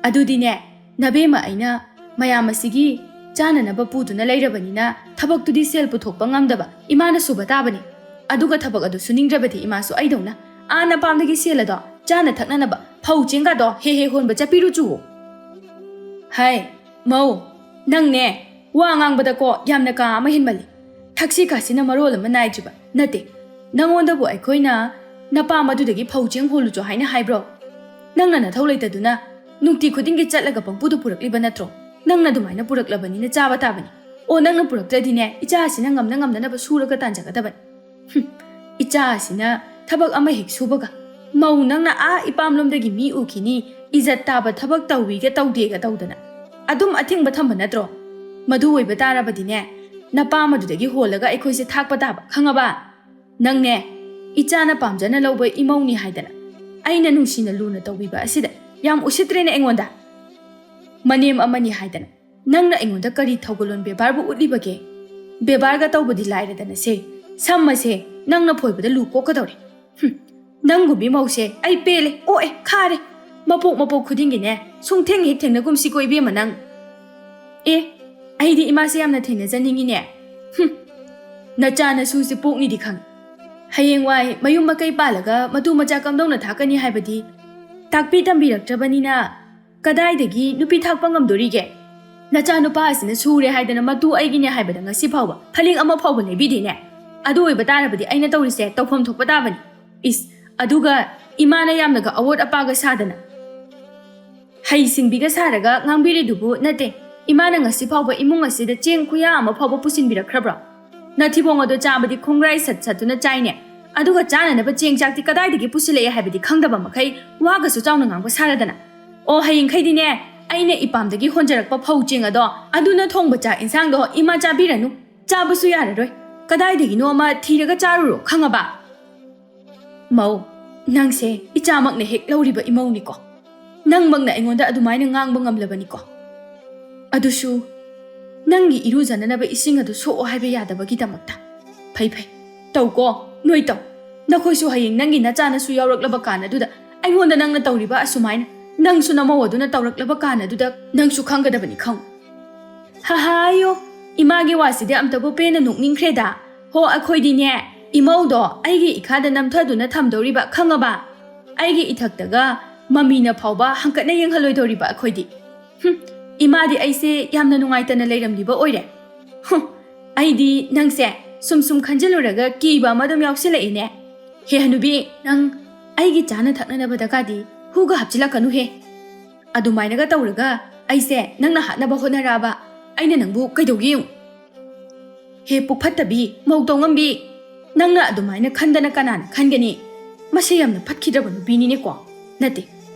ꯑꯗꯨꯗꯤꯅꯦ, ꯅꯕꯦꯝꯃ ꯑꯩꯅ ꯃꯌꯥꯝ ꯑꯁꯤꯒꯤ ꯆꯥꯅꯅꯕ ꯄꯨꯗꯨꯅ ꯂꯩꯔꯕꯅꯤꯅ ꯊꯕꯛꯇꯨꯗꯤ ꯁꯦꯜ ꯄꯨꯊꯣꯛꯄ ꯉꯝꯗꯕ ꯏꯃꯥꯅ ꯁꯨꯕ ꯇꯥꯕꯅꯤ꯫ ꯑꯗꯨꯒ ꯊꯕꯛ ꯑꯗꯨ ꯁꯨꯅꯤꯡꯗ꯭ꯔꯕꯗꯤ ꯏꯃꯥꯁꯨ ꯑꯩꯗꯧꯅ ꯑꯥ ꯅꯄꯥꯝꯗꯒꯤ ꯁꯦꯜ ꯑꯗꯣ ꯆꯥꯅ ꯊꯛꯅꯅꯕ ꯐꯧ ꯆꯦꯡꯒꯗꯣ ꯍꯦ ꯍꯦ ꯍꯣꯟꯕ ꯆꯠꯄꯤꯔꯨ ꯆꯨꯋꯣ꯫ ꯍꯥꯏ, ꯃꯧ, ꯅꯪꯅꯦ, ꯋꯥ ꯉꯥꯡꯕꯗꯀꯣ ꯌꯥꯝꯅ ꯀꯥ ꯑꯃ ꯍꯦꯟꯃꯜꯂꯤ꯫ ꯊꯛꯁꯤ ꯈꯥꯁꯤꯅ ꯃꯔꯣꯜ ꯑꯃ ꯅꯥꯏꯗ꯭ꯔꯤꯕ꯫ ꯅꯠꯇꯦ, ꯅꯪꯉꯣꯟꯗꯕꯨ ꯑꯩꯈꯣꯏꯅ ꯅꯄꯥꯝ ꯑꯗꯨꯗꯒꯤ ꯐꯧ ꯆꯦꯡ ꯍꯣꯜꯂꯨꯆꯣ ꯍꯥꯏꯅ ꯍꯥꯏꯕ꯭ꯔꯣ? ꯅꯪꯅ ꯅꯊꯧ ꯂꯩꯇꯗꯨꯅ ꯅꯨꯡꯇꯤ ꯈꯨꯗꯤꯡꯒꯤ ꯆꯠꯂꯒ ꯄꯪꯄꯨꯗ ꯄꯨꯔꯛꯂꯤꯕ ꯅꯠꯇ꯭ꯔꯣ? ꯅꯪꯅ ꯑꯗꯨꯃꯥꯏꯅ ꯄꯨꯔꯛꯂꯕꯅꯤꯅ ꯆꯥꯕ ꯇꯥꯕꯅꯤ꯫ ꯑꯣ, ꯅꯪꯅ ꯄꯨꯔꯛꯇ꯭ꯔꯗꯤꯅꯦ, ꯏꯆꯥ ꯑꯁꯤꯅ ꯉꯝꯅ ꯉꯝꯅꯅꯕ ꯁꯨꯔꯒ ꯇꯥꯟꯖꯒꯗꯕꯅꯤ꯫ ꯍꯨꯝ, ꯏꯆꯥ ꯑꯁꯤꯅ ꯊꯕꯛ ꯑꯃ ꯍꯦꯛ ꯁꯨꯕꯒ, "ꯃꯧ, ꯅꯪꯅ ꯑꯥ ꯏꯄꯥꯝꯂꯣꯝꯗꯒꯤ ꯃꯤ ꯎꯈꯤꯅꯤ, ꯏꯖꯠ ꯇꯥꯕ ꯊꯕꯛ ꯇꯧꯋꯤꯒ ꯇꯧꯗꯦꯒ" ꯇꯧꯗꯅ ꯑꯗꯨꯝ ꯑꯊꯤꯡꯕ ꯊꯝꯕ ꯅꯠꯇ꯭ꯔꯣ? ꯃꯗꯨ ꯑꯣꯏꯕ ꯇꯥꯔꯕꯗꯤꯅꯦ, ꯅꯄꯥꯝ ꯑꯗꯨꯗꯒꯤ ꯍꯣꯜꯂꯒ ꯑꯩꯈꯣꯏꯁꯦ ꯊꯥꯛꯄ ꯇꯥꯕ, ꯈꯪꯉꯕ? ꯅꯪꯅꯦ, ꯏꯆꯥꯅ ꯄꯥꯝꯖꯅ ꯂꯧꯕ ꯏꯃꯧꯅꯤ ꯍꯥꯏꯗꯅ, ꯑꯩꯅ ꯅꯨꯡꯁꯤꯅ ꯂꯨꯅ ꯇꯧꯕꯤꯕ ꯑꯁꯤꯗ ꯌꯥꯝ ꯎꯁꯤꯠꯇ꯭ꯔꯦꯅꯦ ꯑꯩꯉꯣꯟꯗ꯫ ꯃꯅꯦꯝ ꯑꯃꯅꯤ ꯍꯥꯏꯗꯅ ꯅꯪꯅ ꯑꯩꯉꯣꯟꯗ ꯀꯔꯤ ꯊꯧꯒꯜꯂꯣꯟ ꯕꯦꯕꯥꯔꯕꯨ ꯎꯠꯂꯤꯕꯒꯦ? ꯕꯦꯕꯥꯔꯒ ꯇꯧꯕꯗꯤ ꯂꯥꯏꯔꯗꯅ ꯁꯦ, ꯁꯝ ꯑꯁꯦ ꯅꯪꯅ ꯐꯣꯏꯕꯗ ꯂꯨ ꯀꯣꯛꯀꯗꯧꯔꯦ꯫ ꯍꯨꯝ, ꯅꯪꯒꯨꯝꯕꯤ ꯃꯧꯁꯦ ꯑꯩ ꯄꯦꯜꯂꯦ, ꯑꯣꯛꯑꯦ, ꯈꯥꯔꯦ꯫ ꯃꯄꯣꯛ ꯃꯄꯣꯛ ꯈꯨꯗꯤꯡꯒꯤꯅꯦ ꯁꯨꯡꯊꯦꯡ ꯍꯦꯛ ꯊꯦꯡꯅꯒꯨꯝꯁꯤꯀꯣ ꯏꯕꯦꯝꯃ ꯅꯪ꯫ ꯑꯦ, ꯑꯩꯗꯤ ꯏꯃꯥꯁꯦ ꯌꯥꯝꯅ ꯊꯦꯡꯅꯖꯅꯤꯡꯉꯤꯅꯦ꯫ ꯍꯨꯝ, ꯅꯆꯥ ꯅꯁꯨꯁꯦ ꯄꯣꯛꯅꯤꯗꯤ ꯈꯪꯉꯤ꯫ ꯍꯌꯦꯡꯋꯥꯏ ꯃꯌꯨꯝ ꯃꯀꯩ ꯄꯥꯜꯂꯒ ꯃꯇꯨ ꯃꯆꯥ ꯀꯝꯗꯧꯅ ꯊꯥꯛꯀꯅꯤ ꯍꯥꯏꯕꯗꯤ ꯇꯥꯛꯄꯤ ꯇꯝꯕꯤꯔꯛꯇ꯭ꯔꯕꯅꯤꯅ ꯀꯗꯥꯏꯗꯒꯤ ꯅꯨꯄꯤ ꯊꯥꯛꯄ ꯉꯝꯗꯣꯔꯤꯒꯦ? ꯅꯆꯥ ꯅꯨꯄꯥ ꯑꯁꯤꯅ ꯁꯨꯔꯦ ꯍꯥꯏꯗꯅ ꯃꯇꯨ ꯑꯩꯒꯤꯅꯦ ꯍꯥꯏꯕꯗ ꯉꯁꯤ ꯐꯥꯎꯕ ꯐꯂꯤꯡ ꯑꯃ ꯐꯥꯎꯕ ꯂꯩꯕꯤꯗꯦꯅꯦ꯫ ꯑꯗꯨ ꯑꯣꯏꯕ ꯇꯥꯔꯕꯗꯤ ꯑꯩꯅ ꯇꯧꯔꯤꯁꯦ ꯇꯧꯐꯝ ꯊꯣꯛꯄ ꯇꯥꯕꯅꯤ꯫ ꯏꯁ, ꯑꯗꯨꯒ ꯏꯃꯥꯅ ꯌꯥꯝꯅꯒ ꯑꯋꯣꯠ ꯑꯄꯥꯒ ꯁꯥꯗꯅ꯫ ꯍꯩ ꯁꯤꯡꯕꯤꯒ ꯁꯥꯔꯒ ꯉꯥꯡꯕꯤꯔꯤꯗꯨꯕꯨ ꯅꯠꯇꯦ꯫ ꯏꯃꯥꯅ ꯉꯁꯤ ꯐꯥꯎꯕ ꯏꯃꯨꯡ ꯑꯁꯤꯗ ꯆꯦꯡ ꯈꯨꯌꯥ ꯑꯃ ꯐꯥꯎꯕ ꯄꯨꯁꯤꯟꯕꯤꯔꯛꯈ꯭ꯔꯕ꯭ꯔꯣ? ꯅꯊꯤꯕꯣꯡ ꯑꯗꯣ ꯆꯥꯕꯗꯤ ꯈꯣꯡꯒ꯭ꯔꯥꯏ ꯁꯠ ꯁꯠꯇꯨꯅ ꯆꯥꯏꯅꯦ꯫ ꯑꯗꯨꯒ ꯆꯥꯅꯅꯕ ꯆꯦꯡ ꯆꯥꯛꯇꯤ ꯀꯗꯥꯏꯗꯒꯤ ꯄꯨꯁꯤꯜꯂꯛꯑꯦ ꯍꯥꯏꯕꯗꯤ ꯈꯪꯗꯕ ꯃꯈꯩ ꯋꯥꯒꯁꯨ ꯆꯥꯎꯅ ꯉꯥꯡꯕ ꯁꯥꯔꯗꯅ꯫ ꯑꯣ, ꯍꯌꯦꯡꯈꯩꯗꯤꯅꯦ, ꯑꯩꯅ ꯏꯄꯥꯝꯗꯒꯤ ꯍꯣꯟꯖꯔꯛꯄ ꯐꯧ ꯆꯦꯡ ꯑꯗꯣ, ꯑꯗꯨꯅ ꯊꯣꯡꯕ ꯆꯥꯛ ꯏꯟꯁꯥꯡꯗꯣ ꯏꯃꯥ ꯆꯥꯕꯤꯔꯅꯨ꯫ ꯆꯥꯕꯁꯨ ꯌꯥꯔꯔꯣꯏ꯫ ꯀꯗꯥꯏꯗꯒꯤꯅꯣ ꯑꯃ ꯊꯤꯔꯒ ꯆꯥꯔꯨꯔꯣ, ꯈꯪꯉꯕ? ꯃꯧ, ꯅꯪꯁꯦ ꯏꯆꯥꯃꯛꯅ ꯍꯦꯛ ꯂꯧꯔꯤꯕ ꯏꯃꯧꯅꯤꯀꯣ꯫ ꯅꯪꯃꯛꯅ ꯑꯩꯉꯣꯟꯗ ꯑꯗꯨꯃꯥꯏꯅ ꯉꯥꯡꯕ ꯉꯝꯂꯕꯅꯤꯀꯣ꯫ ꯑꯗꯨꯁꯨ ꯅꯪꯒꯤ ꯏꯔꯨꯖꯅꯅꯕ ꯏꯁꯤꯡ ꯑꯗꯨ ꯁꯣꯛꯑꯣ ꯍꯥꯏꯕ ꯌꯥꯗꯕꯒꯤꯗꯃꯛꯇ꯫ ꯐꯩ ꯐꯩ, ꯇꯧꯀꯣ, ꯅꯣꯏ ꯇꯧ꯫ ꯅꯈꯣꯏꯁꯨ ꯍꯌꯦꯡ ꯅꯪꯒꯤ ꯅꯆꯥꯅꯁꯨ ꯌꯥꯎꯔꯛꯂꯕ ꯀꯥꯟ ꯑꯗꯨꯗ ꯑꯩꯉꯣꯟꯗ ꯅꯪꯅ ꯇꯧꯔꯤꯕ ꯑꯁꯨꯃꯥꯏꯅ, ꯅꯪꯁꯨ ꯅꯃꯧ ꯑꯗꯨꯅ ꯇꯧꯔꯛꯂꯕ ꯀꯥꯟ ꯑꯗꯨꯗ ꯅꯪꯁꯨ ꯈꯪꯒꯗꯕꯅꯤ, ꯈꯪꯉꯨ꯫ ꯍꯥꯍꯥꯌꯣ, ꯏꯃꯥꯒꯤ ꯋꯥꯁꯤꯗꯤ ꯑꯝꯇꯕꯨ ꯄꯦꯟꯅ ꯅꯣꯛꯅꯤꯡꯈ꯭ꯔꯦꯗ꯫ ꯍꯣ, ꯑꯩꯈꯣꯏꯗꯤꯅꯦ, ꯏꯃꯧꯗꯣ ꯑꯩꯒꯤ ꯏꯈꯥꯗ ꯅꯝꯊꯗꯨꯅ ꯊꯝꯗꯧꯔꯤꯕ, ꯈꯪꯉꯕ? ꯑꯩꯒꯤ ꯏꯊꯛꯇꯒ ꯃꯃꯤꯅ ꯐꯥꯎꯕ ꯍꯪꯀꯠꯅ ꯌꯦꯡꯍꯜꯂꯣꯏꯗꯧꯔꯤꯕ ꯑꯩꯈꯣꯏꯗꯤ꯫ ꯍꯨꯝ, ꯏꯃꯥꯗꯤ ꯑꯩꯁꯦ ꯌꯥꯝꯅ ꯅꯨꯡꯉꯥꯏꯇꯅ ꯂꯩꯔꯝꯂꯤꯕ ꯑꯣꯏꯔꯦ꯫ ꯍꯨꯝ, ꯑꯩꯗꯤ ꯅꯪꯁꯦ ꯁꯨꯝ ꯁꯨꯝ ꯈꯟꯖꯤꯜꯂꯨꯔꯒ ꯀꯤꯕ ꯑꯃ ꯑꯗꯨꯝ ꯌꯥꯎꯁꯤꯜꯂꯛꯏꯅꯦ꯫ ꯍꯦ ꯍꯅꯨꯕꯤ, ꯅꯪ ꯑꯩꯒꯤ ꯆꯥꯅ ꯊꯛꯅꯅꯕꯗꯒꯗꯤ ꯍꯨꯒ ꯍꯥꯞꯆꯤꯜꯂꯛꯀꯅꯨꯍꯦ꯫ ꯑꯗꯨꯃꯥꯏꯅꯒ ꯇꯧꯔꯒ ꯑꯩꯁꯦ ꯅꯪꯅ ꯍꯥꯠꯅꯕ ꯍꯣꯠꯅꯔꯛꯑꯕ, ꯑꯩꯅ ꯅꯪꯕꯨ ꯀꯩꯗꯧꯒꯦ ꯌꯦꯡꯉꯨ꯫ ꯍꯦ ꯄꯨꯛꯐꯠꯇꯕꯤ, ꯃꯧ ꯇꯧꯉꯝꯕꯤ, ꯅꯪꯅ ꯑꯗꯨꯃꯥꯏꯅ ꯈꯟꯗꯅ ꯀꯅꯥꯅ ꯈꯟꯒꯅꯤ? ꯃꯁꯤ ꯌꯥꯝꯅ ꯐꯠꯈꯤꯗ꯭ꯔꯕ ꯅꯨꯄꯤꯅꯤꯅꯦꯀꯣ꯫ ꯅꯠꯇꯦ,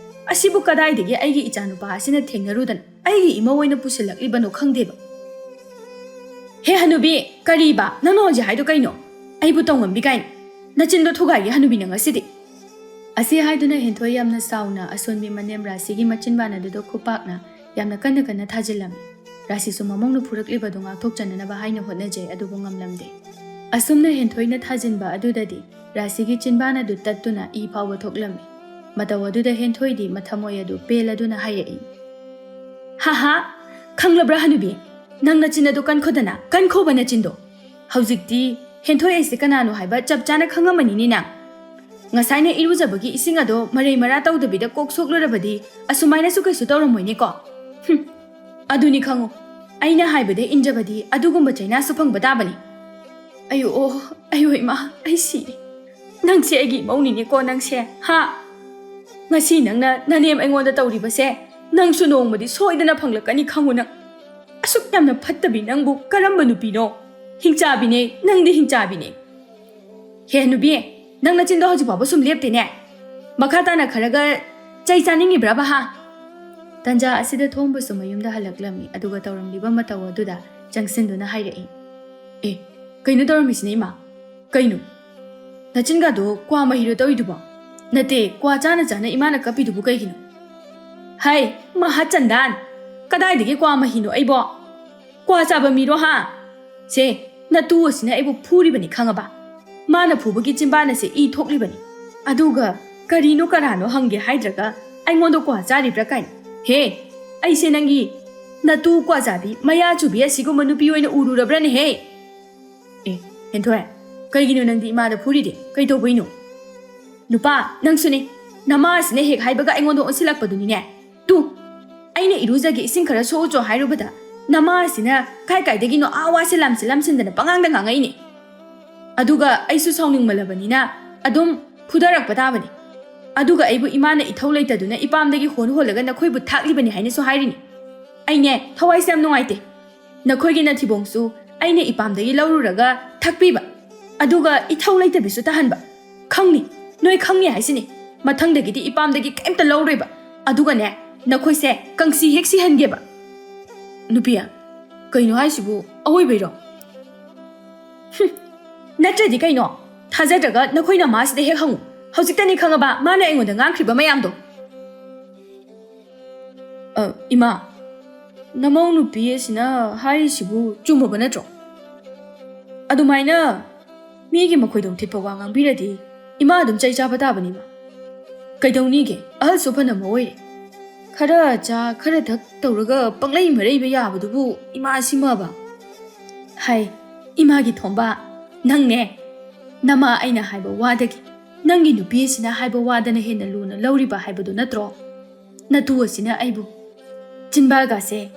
ꯑꯁꯤꯕꯨ ꯀꯗꯥꯏꯗꯒꯤ ꯑꯩꯒꯤ ꯏꯆꯥꯅꯨꯄꯥ ꯑꯁꯤꯅ ꯊꯦꯡꯅꯔꯨꯗꯅ ꯑꯩꯒꯤ ꯏꯃꯧ ꯑꯣꯏꯅ ꯄꯨꯁꯤꯜꯂꯛꯂꯤꯕꯅꯣ ꯈꯪꯗꯦꯕ꯫ ꯍꯦ ꯍꯅꯨꯕꯤ, ꯀꯔꯤꯕ? ꯅꯪꯅ ꯍꯧꯖꯤꯛ ꯍꯥꯏꯗꯣ ꯀꯩꯅꯣ? ꯑꯩꯕꯨ ꯇꯧꯉꯝꯕꯤ ꯀꯥꯏꯅ? ꯅꯆꯤꯟꯗꯣ ꯊꯨꯒꯥꯏꯒꯦ ꯍꯅꯨꯕꯤ ꯅꯪ ꯉꯁꯤꯗꯤ꯫ ꯑꯁꯤ ꯍꯥꯏꯗꯨꯅ ꯍꯦꯟꯊꯣꯏ ꯌꯥꯝꯅ ꯁꯥꯎꯅ ꯑꯁꯣꯟꯕꯤ ꯃꯅꯦꯝ ꯔꯥꯁꯤꯒꯤ ꯃꯆꯤꯟꯕꯥꯟ ꯑꯗꯨꯗ ꯈꯨꯄꯥꯛꯅ ꯌꯥꯝꯅ ꯀꯟꯅ ꯀꯟꯅ ꯊꯥꯖꯤꯜꯂꯝꯃꯤ꯫ ꯔꯥꯁꯤꯁꯨ ꯃꯃꯧꯅ ꯐꯨꯔꯛꯂꯤꯕꯗꯨ ꯉꯥꯛꯊꯣꯛꯆꯅꯅꯕ ꯍꯥꯏꯅ ꯍꯣꯠꯅꯖꯩ, ꯑꯗꯨꯕꯨ ꯉꯝꯂꯝꯗꯦ꯫ ꯑꯁꯨꯝꯅ ꯍꯦꯟꯊꯣꯏꯅ ꯊꯥꯖꯤꯟꯕ ꯑꯗꯨꯗꯗꯤ ꯔꯥꯁꯤꯒꯤ ꯆꯤꯟꯕꯥꯟ ꯑꯗꯨ ꯇꯠꯇꯨꯅ ꯏ ꯐꯥꯎꯕ ꯊꯣꯛꯂꯝꯃꯤ꯫ ꯃꯇꯧ ꯑꯗꯨꯗ ꯍꯦꯟꯊꯣꯏꯗꯤ ꯃꯊꯃꯣꯏ ꯑꯗꯨ ꯄꯦꯜꯂꯗꯨꯅ ꯍꯥꯏꯔꯛꯏ, "ꯍꯥꯍꯥ, ꯈꯪꯂꯕ꯭ꯔꯥ ꯍꯅꯨꯕꯤ? ꯅꯪ ꯅꯆꯤꯟ ꯑꯗꯨ ꯀꯟꯈꯣꯗꯅ, ꯀꯟꯈꯣꯕ ꯅꯆꯤꯟꯗꯣ꯫ ꯍꯧꯖꯤꯛꯇꯤ ꯍꯦꯟꯊꯣꯏ ꯑꯩꯁꯦ ꯀꯅꯥꯅꯣ ꯍꯥꯏꯕ ꯆꯞ ꯆꯥꯅ ꯈꯪꯉꯝꯃꯅꯤꯅꯦ ꯅꯪ꯫ ꯉꯁꯥꯏꯅ ꯏꯔꯨꯖꯕꯒꯤ ꯏꯁꯤꯡ ꯑꯗꯣ ꯃꯔꯩ ꯃꯔꯥ ꯇꯧꯗꯕꯤꯗ ꯀꯣꯛ ꯁꯣꯛꯂꯨꯔꯕꯗꯤ ꯑꯁꯨꯃꯥꯏꯅꯁꯨ ꯀꯩꯁꯨ ꯇꯧꯔꯝꯃꯣꯏꯅꯦꯀꯣ꯫ ꯍꯨꯝ, ꯑꯗꯨꯅꯤ ꯈꯪꯉꯨ, ꯑꯩꯅ ꯍꯥꯏꯕꯗ ꯏꯟꯖꯕꯗꯤ ꯑꯗꯨꯒꯨꯝꯕ ꯆꯩꯅꯥꯁꯨ ꯐꯪꯕ ꯇꯥꯕꯅꯤ꯫" ꯑꯌꯣ, ꯑꯣ, ꯑꯌꯣ ꯏꯃꯥ, ꯑꯩ ꯁꯤꯔꯦ꯫ ꯅꯪꯁꯦ ꯑꯩꯒꯤ ꯏꯃꯧꯅꯤꯅꯦꯀꯣ, ꯅꯪꯁꯦ, ꯍꯥ? ꯉꯁꯤ ꯅꯪꯅ ꯅꯅꯦꯝ ꯑꯩꯉꯣꯟꯗ ꯇꯧꯔꯤꯕꯁꯦ ꯅꯪꯁꯨ ꯅꯣꯡꯃꯗꯤ ꯁꯣꯏꯗꯅ ꯐꯪꯂꯛꯀꯅꯤ, ꯈꯪꯉꯨ ꯅꯪ꯫ ꯑꯁꯨꯛ ꯌꯥꯝꯅ ꯐꯠꯇꯕꯤ ꯅꯪꯕꯨ ꯀꯔꯝꯕ ꯅꯨꯄꯤꯅꯣ? ꯍꯤꯡꯆꯥꯕꯤꯅꯦ, ꯅꯪꯗꯤ ꯍꯤꯡꯆꯥꯕꯤꯅꯦ꯫ ꯍꯦ ꯍꯅꯨꯕꯤ, ꯅꯪ ꯅꯆꯤꯟꯗꯣ ꯍꯧꯖꯤꯛ ꯐꯥꯎꯕ ꯁꯨꯝ ꯂꯦꯞꯇꯦꯅꯦ꯫ ꯃꯈꯥ ꯇꯥꯅ ꯈꯔꯒ ꯆꯩ ꯆꯥꯅꯤꯡꯉꯤꯕ꯭ꯔꯥꯕ, ꯍꯥ? ꯇꯟꯖꯥ ꯑꯁꯤꯗ ꯊꯣꯝꯕꯁꯨ ꯃꯌꯨꯝꯗ ꯍꯜꯂꯛꯂꯝꯃꯤ, ꯑꯗꯨꯒ ꯇꯧꯔꯝꯂꯤꯕ ꯃꯇꯧ ꯑꯗꯨꯗ ꯆꯪꯁꯤꯟꯗꯨꯅ ꯍꯥꯏꯔꯛꯏ꯫ ꯑꯦ, ꯀꯩꯅꯣ ꯇꯧꯔꯝꯃꯤꯁꯤꯅ, ꯏꯃꯥ? ꯀꯩꯅꯣ? ꯅꯆꯤꯟꯒꯥꯗꯣ ꯀ꯭ꯋꯥ ꯃꯍꯤꯔꯣ ꯇꯧꯔꯤꯗꯨꯕꯣ? ꯅꯠꯇꯦ, ꯀ꯭ꯋꯥ ꯆꯥꯅ ꯆꯥꯅ ꯏꯃꯥꯅ ꯀꯞꯄꯤꯗꯨꯕꯨ ꯀꯩꯒꯤꯅꯣ? ꯍꯩ, ꯃꯍꯥ ꯆꯟꯗꯥꯟ! ꯀꯗꯥꯏꯗꯒꯤ ꯀ꯭ꯋꯥ ꯃꯍꯤꯅꯣ ꯑꯩꯕꯣ? ꯀ꯭ꯋꯥ ꯆꯥꯕ ꯃꯤꯔꯣ, ꯍꯥ? ꯁꯦ, ꯅꯇꯨ ꯑꯁꯤꯅ ꯑꯩꯕꯨ ꯐꯨꯔꯤꯕꯅꯤ, ꯈꯪꯉꯕ? ꯃꯥꯅ ꯐꯨꯕꯒꯤ ꯆꯤꯟꯕꯥꯟ ꯑꯁꯦ ꯏ ꯊꯣꯛꯂꯤꯕꯅꯤ꯫ ꯑꯗꯨꯒ ꯀꯔꯤꯅꯣ ꯀꯔꯥꯅꯣ ꯍꯪꯒꯦ ꯍꯥꯏꯗ꯭ꯔꯒ ꯑꯩꯉꯣꯟꯗ ꯀ꯭ꯋꯥ ꯆꯥꯔꯤꯕ꯭ꯔꯥ ꯀꯥꯏꯅ꯫ ꯍꯦ, ꯑꯩꯁꯦ ꯅꯪꯒꯤ ꯅꯇꯨ ꯀ꯭ꯋꯥ ꯆꯥꯕꯤ, ꯃꯌꯥ ꯆꯨꯕꯤ ꯑꯁꯤꯒꯨꯝꯕ ꯅꯨꯄꯤ ꯑꯣꯏꯅ ꯎꯔꯨꯔꯕ꯭ꯔꯅꯦꯍꯦ? ꯑꯦ, ꯍꯦꯟꯊꯣꯏ, ꯀꯩꯒꯤꯅꯣ ꯅꯪꯗꯤ ꯏꯃꯥꯗ ꯐꯨꯔꯤꯗꯤ? ꯀꯩ ꯇꯧꯕꯩꯅꯣ? ꯅꯨꯄꯥ, ꯅꯪꯁꯨꯅꯦ, ꯅꯃꯥ ꯑꯁꯤꯅ ꯍꯦꯛ ꯍꯥꯏꯕꯒ ꯑꯩꯉꯣꯟꯗ ꯑꯣꯟꯁꯤꯜꯂꯛꯄꯗꯨꯅꯤꯅꯦ꯫ ꯇꯨ, ꯑꯩꯅ ꯏꯔꯨꯖꯒꯦ, ꯏꯁꯤꯡ ꯈꯔ ꯁꯣꯛꯎꯆꯣ ꯍꯥꯏꯔꯨꯕꯗ ꯅꯃꯥ ꯑꯁꯤꯅ ꯀꯥꯏ ꯀꯥꯏꯗꯒꯤꯅꯣ ꯑꯥ ꯋꯥꯁꯦ ꯂꯥꯝꯁꯤꯜ ꯂꯥꯝꯁꯤꯟꯗꯅ ꯄꯉꯥꯡꯗ ꯉꯥꯡꯉꯛꯏꯅꯦ꯫ ꯑꯗꯨꯒ ꯑꯩꯁꯨ ꯁꯥꯎꯅꯤꯡꯃꯜꯂꯕꯅꯤꯅ ꯑꯗꯨꯝ ꯐꯨꯗꯔꯛꯄ ꯇꯥꯕꯅꯤ꯫ ꯑꯗꯨꯒ ꯑꯩꯕꯨ ꯏꯃꯥꯅ ꯏꯊꯧ ꯂꯩꯇꯗꯨꯅ ꯏꯄꯥꯝꯗꯒꯤ ꯍꯣꯟ ꯍꯣꯜꯂꯒ ꯅꯈꯣꯏꯕꯨ ꯊꯥꯛꯂꯤꯕꯅꯤ ꯍꯥꯏꯅꯁꯨ ꯍꯥꯏꯔꯤꯅꯤ꯫ ꯑꯩꯅꯦ, ꯊꯋꯥꯏꯁꯦ ꯌꯥꯝ ꯅꯨꯡꯉꯥꯏꯇꯦ꯫ ꯅꯈꯣꯏꯒꯤ ꯅꯊꯤꯕꯣꯡꯁꯨ ꯑꯩꯅ ꯏꯄꯥꯝꯗꯒꯤ ꯂꯧꯔꯨꯔꯒ ꯊꯛꯄꯤꯕ, ꯑꯗꯨꯒ ꯏꯊꯧ ꯂꯩꯇꯕꯤꯁꯨ ꯇꯥꯍꯟꯕ꯫ ꯈꯪꯅꯤ, ꯅꯣꯏ ꯈꯪꯅꯤ ꯍꯥꯏꯁꯤꯅꯤ꯫ ꯃꯊꯪꯗꯒꯤꯗꯤ ꯏꯄꯥꯝꯗꯒꯤ ꯀꯩꯝꯇ ꯂꯧꯔꯣꯏꯕ꯫ ꯑꯗꯨꯒꯅꯦ, ꯅꯈꯣꯏꯁꯦ ꯀꯪꯁꯤ ꯍꯦꯛ ꯁꯤꯍꯟꯒꯦꯕ꯫ ꯅꯨꯄꯤ, ꯀꯩꯅꯣ ꯍꯥꯏꯁꯤꯕꯨ? ꯑꯋꯣꯏꯕꯩꯔꯣ? ꯍꯨꯝ, ꯅꯠꯇ꯭ꯔꯗꯤ ꯀꯩꯅꯣ? ꯊꯥꯖꯗ꯭ꯔꯒ ꯅꯈꯣꯏ ꯅꯃꯥꯁꯤꯗ ꯍꯦꯛ ꯍꯪꯉꯨ꯫ ꯍꯧꯖꯤꯛꯇꯅꯤ ꯈꯪꯉꯕ ꯃꯥꯅ ꯑꯩꯉꯣꯟꯗ ꯉꯥꯡꯈ꯭ꯔꯤꯕ ꯃꯌꯥꯝꯗꯣ꯫ ꯑ, ꯏꯃꯥ, ꯅꯃꯧ ꯅꯨꯄꯤ ꯑꯁꯤꯅ ꯍꯥꯏꯔꯤꯁꯤꯕꯨ ꯆꯨꯝꯃꯕ ꯅꯠꯇ꯭ꯔꯣ? ꯑꯗꯨꯃꯥꯏꯅ ꯃꯤꯒꯤ ꯃꯈꯣꯏꯗꯣꯡ ꯊꯤꯠꯄ ꯋꯥ ꯉꯥꯡꯕꯤꯔꯗꯤ ꯏꯃꯥ ꯑꯗꯨꯝ ꯆꯩ ꯆꯥꯕ ꯇꯥꯕꯅꯤꯕ꯫ ꯀꯩꯗꯧꯅꯤꯒꯦ, ꯑꯍꯜꯁꯨ ꯐꯅꯕ ꯑꯣꯏꯔꯦ꯫ ꯈꯔ ꯆꯥ, ꯈꯔ ꯊꯛ ꯇꯧꯔꯒ ꯄꯪꯂꯩ ꯃꯔꯩꯕ ꯌꯥꯕꯗꯨꯕꯨ ꯏꯃꯥ ꯁꯤꯃꯕ꯫ ꯍꯥꯏ, ꯏꯃꯥꯒꯤ ꯊꯣꯝꯕ, ꯅꯪꯅꯦ, ꯅꯃꯥ ꯑꯩꯅ ꯍꯥꯏꯕ ꯋꯥꯗꯒꯤ, ꯅꯪꯒꯤ ꯅꯨꯄꯤ ꯑꯁꯤꯅ ꯍꯥꯏꯕ ꯋꯥꯗꯅ ꯍꯦꯟꯅ ꯂꯨꯅ ꯂꯧꯔꯤꯕ ꯍꯥꯏꯕꯗꯨ ꯅꯠꯇ꯭ꯔꯣ? ꯅꯇꯨ ꯑꯁꯤꯅ ꯑꯩꯕꯨ ꯆꯤꯟꯕꯥꯜꯒꯥꯁꯦ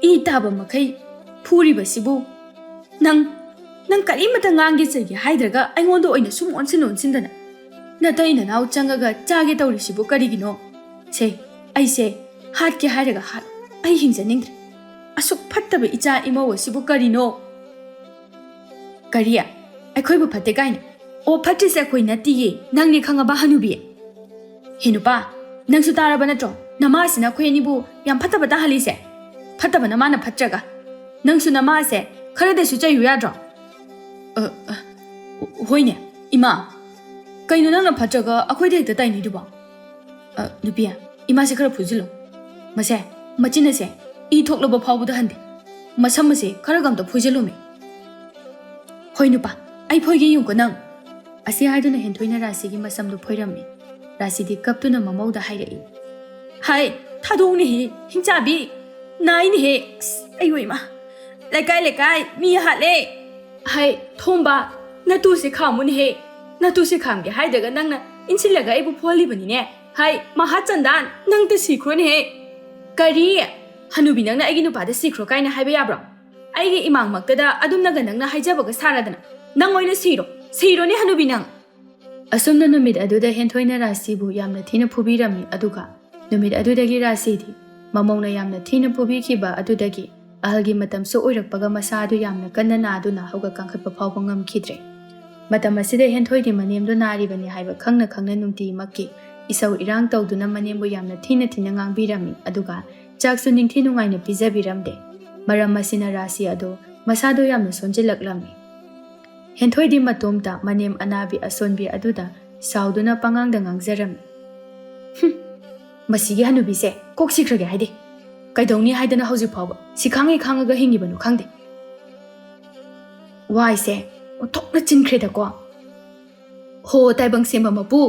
ꯏ ꯇꯥꯕ ꯃꯈꯩ ꯐꯨꯔꯤꯕꯁꯤꯕꯨ ꯅꯪ, ꯅꯪ ꯀꯔꯤꯃꯇ ꯉꯥꯡꯒꯦ ꯆꯩꯒꯦ ꯍꯥꯏꯗ꯭ꯔꯒ ꯑꯩꯉꯣꯟꯗ ꯑꯣꯏꯅ ꯁꯨꯝ ꯑꯣꯟꯁꯤꯟ ꯑꯣꯟꯁꯤꯟꯗꯅ ꯅꯇꯩ ꯅꯅꯥꯎ ꯆꯪꯉꯒ ꯆꯥꯒꯦ ꯇꯧꯔꯤꯁꯤꯕꯨ ꯀꯔꯤꯒꯤꯅꯣ? ꯁꯦ, ꯑꯩꯁꯦ ꯍꯥꯠꯀꯦ ꯍꯥꯏꯔꯒ ꯍꯥꯠ꯫ ꯑꯩ ꯍꯤꯡꯖꯅꯤꯡꯗ꯭ꯔꯦ꯫ ꯑꯁꯨꯛ ꯐꯠꯇꯕ ꯏꯆꯥ ꯏꯃꯧ ꯑꯁꯤꯕꯨ ꯀꯔꯤꯅꯣ? ꯀꯔꯤ? ꯑꯩꯈꯣꯏꯕꯨ ꯐꯠꯇꯦ ꯀꯥꯏꯅ? ꯑꯣ, ꯐꯠꯇ꯭ꯔꯤꯁꯦ ꯑꯩꯈꯣꯏ ꯅꯠꯇꯤꯌꯦ, ꯅꯪꯅꯦ ꯈꯪꯉꯕ ꯍꯅꯨꯕꯤ? ꯍꯦ ꯅꯨꯄꯥ, ꯅꯪꯁꯨ ꯇꯥꯔꯕ ꯅꯠꯇ꯭ꯔꯣ? ꯅꯃꯥꯁꯤꯅ ꯑꯩꯈꯣꯏ ꯑꯅꯤꯕꯨ ꯌꯥꯝ ꯐꯠꯇꯕ ꯇꯥꯍꯜꯂꯤꯁꯦ꯫ ꯐꯠꯇꯕ ꯅꯃꯥꯅ ꯐꯠꯇ꯭ꯔꯒ꯫ ꯅꯪꯁꯨ ꯅꯃꯥꯁꯦ ꯈꯔꯗꯁꯨ ꯆꯩꯌꯨ ꯌꯥꯗ꯭ꯔꯣ? ꯑ, ꯑ, ꯍꯣꯏꯅꯦ, ꯏꯃꯥ꯫ ꯀꯩꯅꯣ ꯅꯪꯅ ꯐꯠꯇ꯭ꯔꯒ ꯑꯩꯈꯣꯏꯗ ꯍꯦꯛꯇ ꯇꯥꯏꯅꯩꯗꯨꯕꯣ? ꯑ, ꯅꯨꯄꯤ, ꯏꯃꯥꯁꯦ ꯈꯔ ꯐꯨꯖꯤꯜꯂꯣ꯫ ꯃꯁꯦ, ꯃꯆꯤꯟ ꯑꯁꯦ ꯏ ꯊꯣꯛꯂꯕ ꯐꯥꯎꯕꯗ ꯍꯟꯗꯦ꯫ ꯃꯁꯝ ꯑꯁꯦ ꯈꯔꯒ ꯑꯝꯇ ꯐꯣꯏꯖꯤꯜꯂꯨꯃꯦ꯫ ꯍꯣꯏ ꯅꯨꯄꯥ, ꯑꯩ ꯐꯣꯏꯒꯦ ꯌꯦꯡꯉꯨꯀꯣ ꯅꯪ꯫ ꯑꯁꯤ ꯍꯥꯏꯗꯨꯅ ꯍꯦꯟꯊꯣꯏꯅ ꯔꯥꯁꯤꯒꯤ ꯃꯁꯝꯗꯨ ꯐꯣꯏꯔꯝꯃꯤ꯫ ꯔꯥꯁꯤꯗꯤ ꯀꯞꯇꯨꯅ ꯃꯃꯧꯗ ꯍꯥꯏꯔꯛꯏ꯫ ꯍꯥꯏ, ꯊꯥꯗꯣꯛꯎꯅꯦꯍꯦ, ꯍꯤꯡꯆꯥꯕꯤ! ꯅꯥꯏꯅꯦꯍꯦ! ꯑꯁ, ꯑꯩ ꯑꯣꯏꯃ! ꯂꯩꯀꯥꯏ ꯂꯩꯀꯥꯏ ꯃꯤ ꯍꯥꯠꯂꯦ! ꯍꯥꯏ, ꯊꯣꯝꯕ, ꯅꯇꯨꯁꯦ ꯈꯥꯝꯃꯨꯅꯦꯍꯦ! ꯅꯇꯨꯁꯦ ꯈꯥꯝꯒꯦ ꯍꯥꯏꯗ꯭ꯔꯒ ꯅꯪꯅ ꯏꯟꯁꯤꯜꯂꯒ ꯑꯩꯕꯨ ꯐꯣꯍꯜꯂꯤꯕꯅꯤꯅꯦ! ꯍꯥꯏ, ꯃꯍꯥ ꯆꯟꯗꯥꯟ, ꯅꯪꯇ ꯁꯤꯈ꯭ꯔꯣꯅꯦꯍꯦ! ꯀꯔꯤ? ꯍꯅꯨꯕꯤ, ꯅꯪꯅ ꯑꯩꯒꯤ ꯅꯨꯄꯥꯗ ꯁꯤꯈ꯭ꯔꯣ ꯀꯥꯏꯅ ꯍꯥꯏꯕ ꯌꯥꯕ꯭ꯔꯣ? ꯑꯩꯒꯤ ꯏꯃꯥꯡꯃꯛꯇꯗ ꯑꯗꯨꯝꯅꯒ ꯅꯪꯅ ꯍꯥꯏꯖꯕꯒ ꯁꯥꯔꯗꯅ, ꯅꯪ ꯑꯣꯏꯅ ꯁꯤꯔꯣ! ꯁꯤꯔꯣꯅꯦ ꯍꯅꯨꯕꯤ ꯅꯪ! ꯑꯁꯨꯝꯅ ꯅꯨꯃꯤꯠ ꯑꯗꯨꯗ ꯍꯦꯟꯊꯣꯏꯅ ꯔꯥꯁꯤꯕꯨ ꯌꯥꯝꯅ ꯊꯤꯅ ꯐꯨꯕꯤꯔꯝꯃꯤ꯫ ꯑꯗꯨꯒ ꯅꯨꯃꯤꯠ ꯑꯗꯨꯗꯒꯤ ꯔꯥꯁꯤꯗꯤ ꯃꯃꯧꯅ ꯌꯥꯝꯅ ꯊꯤꯅ ꯐꯨꯕꯤꯈꯤꯕ ꯑꯗꯨꯗꯒꯤ ꯑꯍꯜꯒꯤ ꯃꯇꯝꯁꯨ ꯑꯣꯏꯔꯛꯄꯒ ꯃꯁꯥ ꯑꯗꯨ ꯌꯥꯝꯅ ꯀꯟꯅ ꯅꯥꯗꯨꯅ ꯍꯧꯒꯠ ꯀꯥꯡꯈꯠꯄ ꯐꯥꯎꯕ ꯉꯝꯈꯤꯗ꯭ꯔꯦ꯫ ꯃꯇꯝ ꯑꯁꯤꯗ ꯍꯦꯟꯊꯣꯏꯗꯤ ꯃꯅꯦꯝꯗꯣ ꯅꯥꯔꯤꯕꯅꯤ ꯍꯥꯏꯕ ꯈꯪꯅ ꯈꯪꯅ ꯅꯨꯡꯇꯤꯃꯛꯀꯤ ꯏꯁꯧ ꯏꯔꯥꯡ ꯇꯧꯗꯨꯅ ꯃꯅꯦꯝꯕꯨ ꯌꯥꯝꯅ ꯊꯤꯅ ꯊꯤꯅ ꯉꯥꯡꯕꯤꯔꯝꯃꯤ꯫ ꯑꯗꯨꯒ ꯆꯥꯛꯁꯨ ꯅꯤꯡꯊꯤ ꯅꯨꯡꯉꯥꯏꯅ ꯄꯤꯖꯕꯤꯔꯝꯗꯦ꯫ ꯃꯔꯝ ꯑꯁꯤꯅ ꯔꯥꯁꯤ ꯑꯗꯨ ꯃꯁꯥꯗꯨ ꯌꯥꯝꯅ ꯁꯣꯟꯖꯤꯜꯂꯛꯂꯝꯃꯤ꯫ ꯍꯦꯟꯊꯣꯏꯗꯤ ꯃꯇꯣꯝꯇ ꯃꯅꯦꯝ ꯑꯅꯥꯕꯤ ꯑꯁꯣꯟꯕꯤ ꯑꯗꯨꯗ ꯁꯥꯎꯗꯨꯅ ꯄꯉꯥꯡꯗ ꯉꯥꯡꯖꯔꯝꯃꯤ꯫ "ꯍꯨꯝ, ꯃꯁꯤꯒꯤ ꯍꯅꯨꯕꯤꯁꯦ ꯀꯣꯛ ꯁꯤꯈ꯭ꯔꯒꯦ ꯍꯥꯏꯗꯦ꯫ ꯀꯩꯗꯧꯅꯤ ꯍꯥꯏꯗꯅ ꯍꯧꯖꯤꯛ ꯐꯥꯎꯕ ꯁꯤꯈꯥꯡꯉꯩ ꯈꯥꯡꯉꯒ ꯍꯤꯡꯉꯤꯕꯅꯣ ꯈꯪꯗꯦ꯫ ꯋꯥꯏꯁꯦ ꯑꯣꯟꯊꯣꯛꯅ ꯆꯤꯟꯈ꯭ꯔꯦꯗꯀꯣ꯫ ꯍꯣ, ꯇꯥꯏꯕꯪ ꯁꯦꯝꯕ ꯃꯄꯨ,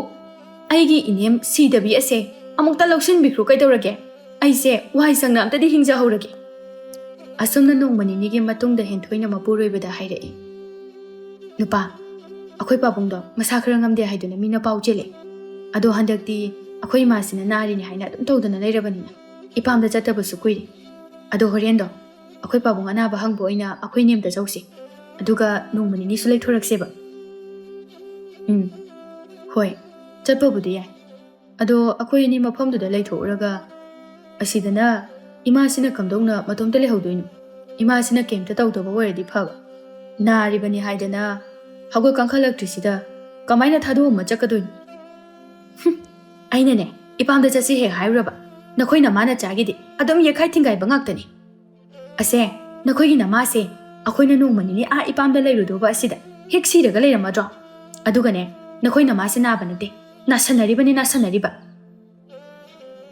ꯑꯩꯒꯤ ꯏꯅꯦꯝ ꯁꯤꯗꯕꯤ ꯑꯁꯦ ꯑꯃꯨꯛꯇ ꯂꯧꯁꯤꯟꯕꯤꯈ꯭ꯔꯣ ꯀꯩꯗꯧꯔꯒꯦ? ꯑꯩꯁꯦ ꯋꯥꯏ ꯁꯪꯅ ꯑꯝꯇꯗꯤ ꯍꯤꯡꯖꯍꯧꯔꯒꯦ꯫" ꯑꯁꯨꯝꯅ ꯅꯣꯡꯃ ꯅꯤꯅꯤꯒꯤ ꯃꯇꯨꯡꯗ ꯍꯦꯟꯊꯣꯏꯅ ꯃꯄꯨꯔꯣꯏꯕꯗ ꯍꯥꯏꯔꯛꯏ, "ꯅꯨꯄꯥ, ꯑꯩꯈꯣꯏ ꯄꯥꯕꯨꯡꯗꯣ ꯃꯁꯥ ꯈꯔ ꯉꯝꯗꯦ ꯍꯥꯏꯗꯨꯅ ꯃꯤꯅ ꯄꯥꯎ ꯆꯦꯜꯂꯦ꯫ ꯑꯗꯣ ꯍꯟꯗꯛꯇꯤ ꯑꯩꯈꯣꯏ ꯏꯃꯥꯁꯤꯅ ꯅꯥꯔꯤꯅꯤ ꯍꯥꯏꯅ ꯑꯗꯨꯝ ꯇꯧꯗꯅ ꯂꯩꯔꯕꯅꯤꯅ ꯏꯄꯥꯝꯗ ꯆꯠꯇꯕꯁꯨ ꯀꯨꯏꯔꯦ꯫ ꯑꯗꯣ ꯍꯣꯔꯦꯟꯗꯣ ꯑꯩꯈꯣꯏ ꯄꯥꯕꯨꯡ ꯑꯅꯥꯕ ꯍꯪꯕ ꯑꯣꯏꯅ ꯑꯩꯈꯣꯏ ꯅꯦꯝꯇ ꯆꯧꯁꯤ꯫ ꯑꯗꯨꯒ ꯅꯣꯡꯃ ꯅꯤꯅꯤꯁꯨ ꯂꯩꯊꯣꯔꯛꯁꯦꯕ꯫" "ꯎꯝ, ꯍꯣꯏ, ꯆꯠꯄꯕꯨꯗꯤ ꯌꯥꯏ꯫ ꯑꯗꯣ ꯑꯩꯈꯣꯏ ꯑꯅꯤ ꯃꯐꯝꯗꯨꯗ ꯂꯩꯊꯣꯛꯎꯔꯒ ꯑꯁꯤꯗꯅ ꯏꯃꯥꯁꯤꯅ ꯀꯝꯗꯧꯅ ꯃꯇꯣꯝꯇ ꯂꯩꯍꯧꯗꯣꯏꯅꯣ? ꯏꯃꯥꯁꯤꯅ ꯀꯩꯝꯇ ꯇꯧꯗꯕ ꯑꯣꯏꯔꯗꯤ ꯐꯕ꯫ ꯅꯥꯔꯤꯕꯅꯤ ꯍꯥꯏꯗꯅ ꯍꯧꯒꯠ ꯀꯥꯡꯈꯠꯂꯛꯇ꯭ꯔꯤꯁꯤꯗ ꯀꯃꯥꯏꯅ ꯊꯥꯗꯣꯛꯑꯝꯃ ꯆꯠꯀꯗꯣꯏꯅꯣ? ꯍꯨꯝ, ꯑꯩꯅꯅꯦ, ꯏꯄꯥꯝꯗ ꯆꯠꯁꯤ ꯍꯦꯛ ꯍꯥꯏꯔꯨꯔꯕ, ꯅꯈꯣꯏ ꯅꯃꯥ ꯅꯆꯥꯒꯤꯗꯤ ꯑꯗꯨꯝ ꯌꯦꯛꯈꯥꯏ ꯊꯤꯡꯒꯥꯏꯕ ꯉꯥꯛꯇꯅꯤ꯫ ꯑꯁꯦ, ꯅꯈꯣꯏꯒꯤ ꯅꯃꯥꯁꯦ ꯑꯩꯈꯣꯏꯅ ꯅꯣꯡꯃ ꯅꯤꯅꯤ ꯑꯥ ꯏꯄꯥꯝꯗ ꯂꯩꯔꯨꯗꯧꯕ ꯑꯁꯤꯗ ꯍꯦꯛ ꯁꯤꯔꯒ ꯂꯩꯔꯝꯃꯗ꯭ꯔꯣ? ꯑꯗꯨꯒꯅꯦ, ꯅꯈꯣꯏ ꯅꯃꯥꯁꯦ ꯅꯥꯕ ꯅꯠꯇꯦ, ꯅꯥꯁꯟꯅꯔꯤꯕꯅꯤ, ꯅꯥꯁꯟꯅꯔꯤꯕ꯫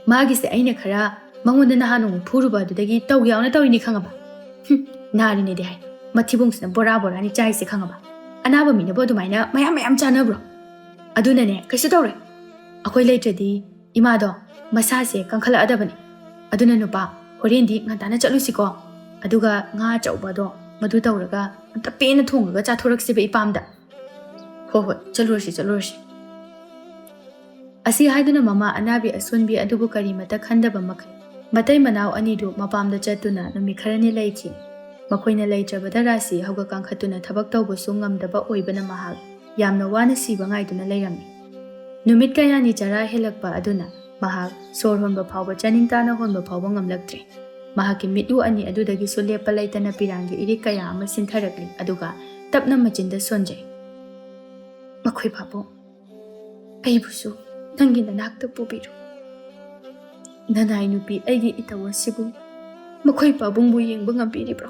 ꯃꯥꯒꯤꯁꯦ ꯑꯩꯅ ꯈꯔ ꯃꯉꯣꯟꯗ ꯅꯍꯥꯟ ꯅꯣꯡꯃ ꯐꯨꯔꯨꯕ ꯑꯗꯨꯗꯒꯤ ꯇꯧ ꯌꯥꯎꯅ ꯇꯧꯔꯤꯅꯤ ꯈꯪꯉꯕ? ꯍꯨꯝ, ꯅꯥꯔꯤꯅꯦꯗꯤ ꯍꯥꯏ, ꯃꯊꯤꯕꯣꯡꯁꯤꯅ ꯕꯣꯔꯥ ꯕꯣꯔꯥꯅꯤ ꯆꯥꯏꯁꯦ ꯈꯪꯉꯕ? ꯑꯅꯥꯕ ꯃꯤꯅꯕꯨ ꯑꯗꯨꯃꯥꯏꯅ ꯃꯌꯥꯝ ꯃꯌꯥꯝ ꯆꯥꯅꯕ꯭ꯔꯣ? ꯑꯗꯨꯅꯅꯦ, ꯀꯩꯁꯨ ꯇꯧꯔꯣꯏ꯫ ꯑꯩꯈꯣꯏ ꯂꯩꯇ꯭ꯔꯗꯤ ꯏꯃꯥꯗꯣ ꯃꯁꯥꯁꯦ ꯀꯟꯈꯠꯂꯛꯑꯗꯕꯅꯤ꯫ ꯑꯗꯨꯅ ꯅꯨꯄꯥ, ꯍꯣꯔꯦꯟꯗꯤ ꯉꯟꯇꯥꯅ ꯆꯠꯂꯨꯁꯤꯀꯣ꯫ ꯑꯗꯨꯒ ꯉꯥ ꯑꯆꯧꯕꯗꯣ ꯃꯗꯨ ꯇꯧꯔꯒ ꯑꯝꯇ ꯄꯦꯟꯅ ꯊꯣꯡꯉꯒ ꯆꯥꯊꯣꯔꯛꯁꯦꯕ ꯏꯄꯥꯝꯗ꯫ ꯍꯣꯏ ꯍꯣꯏ, ꯆꯠꯂꯨꯔꯁꯤ, ꯆꯠꯂꯨꯔꯁꯤ꯫ ꯑꯁꯤ ꯍꯥꯏꯗꯨꯅ ꯃꯃꯥ ꯑꯅꯥꯕꯤ ꯑꯁꯣꯟꯕꯤ ꯑꯗꯨꯕꯨ ꯀꯔꯤꯃꯇ ꯈꯟꯗꯕ ꯃꯈꯩ ꯃꯇꯩ ꯃꯅꯥꯎ ꯑꯅꯤꯗꯨ ꯃꯄꯥꯝꯗ ꯆꯠꯇꯨꯅ ꯅꯨꯃꯤꯠ ꯈꯔꯅꯤ ꯂꯩꯈꯤ꯫ ꯃꯈꯣꯏꯅ ꯂꯩꯇ꯭ꯔꯕꯗ ꯔꯥꯁꯤ ꯍꯧꯒꯠ ꯀꯥꯡꯈꯠꯇꯨꯅ ꯊꯕꯛ ꯇꯧꯕꯁꯨ ꯉꯝꯗꯕ ꯑꯣꯏꯕꯅ ꯃꯍꯥꯛ ꯌꯥꯝꯅ ꯋꯥꯅ ꯁꯤꯕ ꯉꯥꯏꯗꯨꯅ ꯂꯩꯔꯝꯃꯤ꯫ ꯅꯨꯃꯤꯠ ꯀꯌꯥꯅꯤ ꯆꯔꯥ ꯍꯦꯜꯂꯛꯄ ꯑꯗꯨꯅ ꯃꯍꯥꯛ ꯁꯣꯔ ꯍꯣꯟꯕ ꯐꯥꯎꯕ, ꯆꯥꯅꯤꯡ ꯇꯥꯅ ꯍꯣꯟꯕ ꯐꯥꯎꯕ ꯉꯝꯂꯛꯇ꯭ꯔꯦ꯫ ꯃꯍꯥꯛꯀꯤ ꯃꯤꯠꯂꯨ ꯑꯅꯤ ꯑꯗꯨꯗꯒꯤꯁꯨ ꯂꯦꯞꯄ ꯂꯩꯇꯅ ꯄꯤꯔꯥꯡꯒꯤ ꯏꯔꯤꯛ ꯀꯌꯥ ꯑꯃ ꯁꯤꯟꯊꯔꯛꯂꯤ, ꯑꯗꯨꯒ ꯇꯞꯅ ꯃꯆꯤꯟꯗ ꯁꯣꯟꯖꯩ꯫ "ꯃꯈꯣꯏ ꯄꯥꯕꯨꯡ, ꯑꯩꯕꯨꯁꯨ ꯅꯪꯒꯤ ꯅꯅꯥꯛꯇ ꯄꯨꯕꯤꯔꯣ꯫ ꯅꯅꯥꯏ ꯅꯨꯄꯤ ꯑꯩꯒꯤ ꯏꯇꯧ ꯑꯁꯤꯕꯨ ꯃꯈꯣꯏ ꯄꯥꯕꯨꯡꯕꯨ ꯌꯦꯡꯕ ꯉꯝꯕꯤꯔꯤꯕ꯭ꯔꯣ?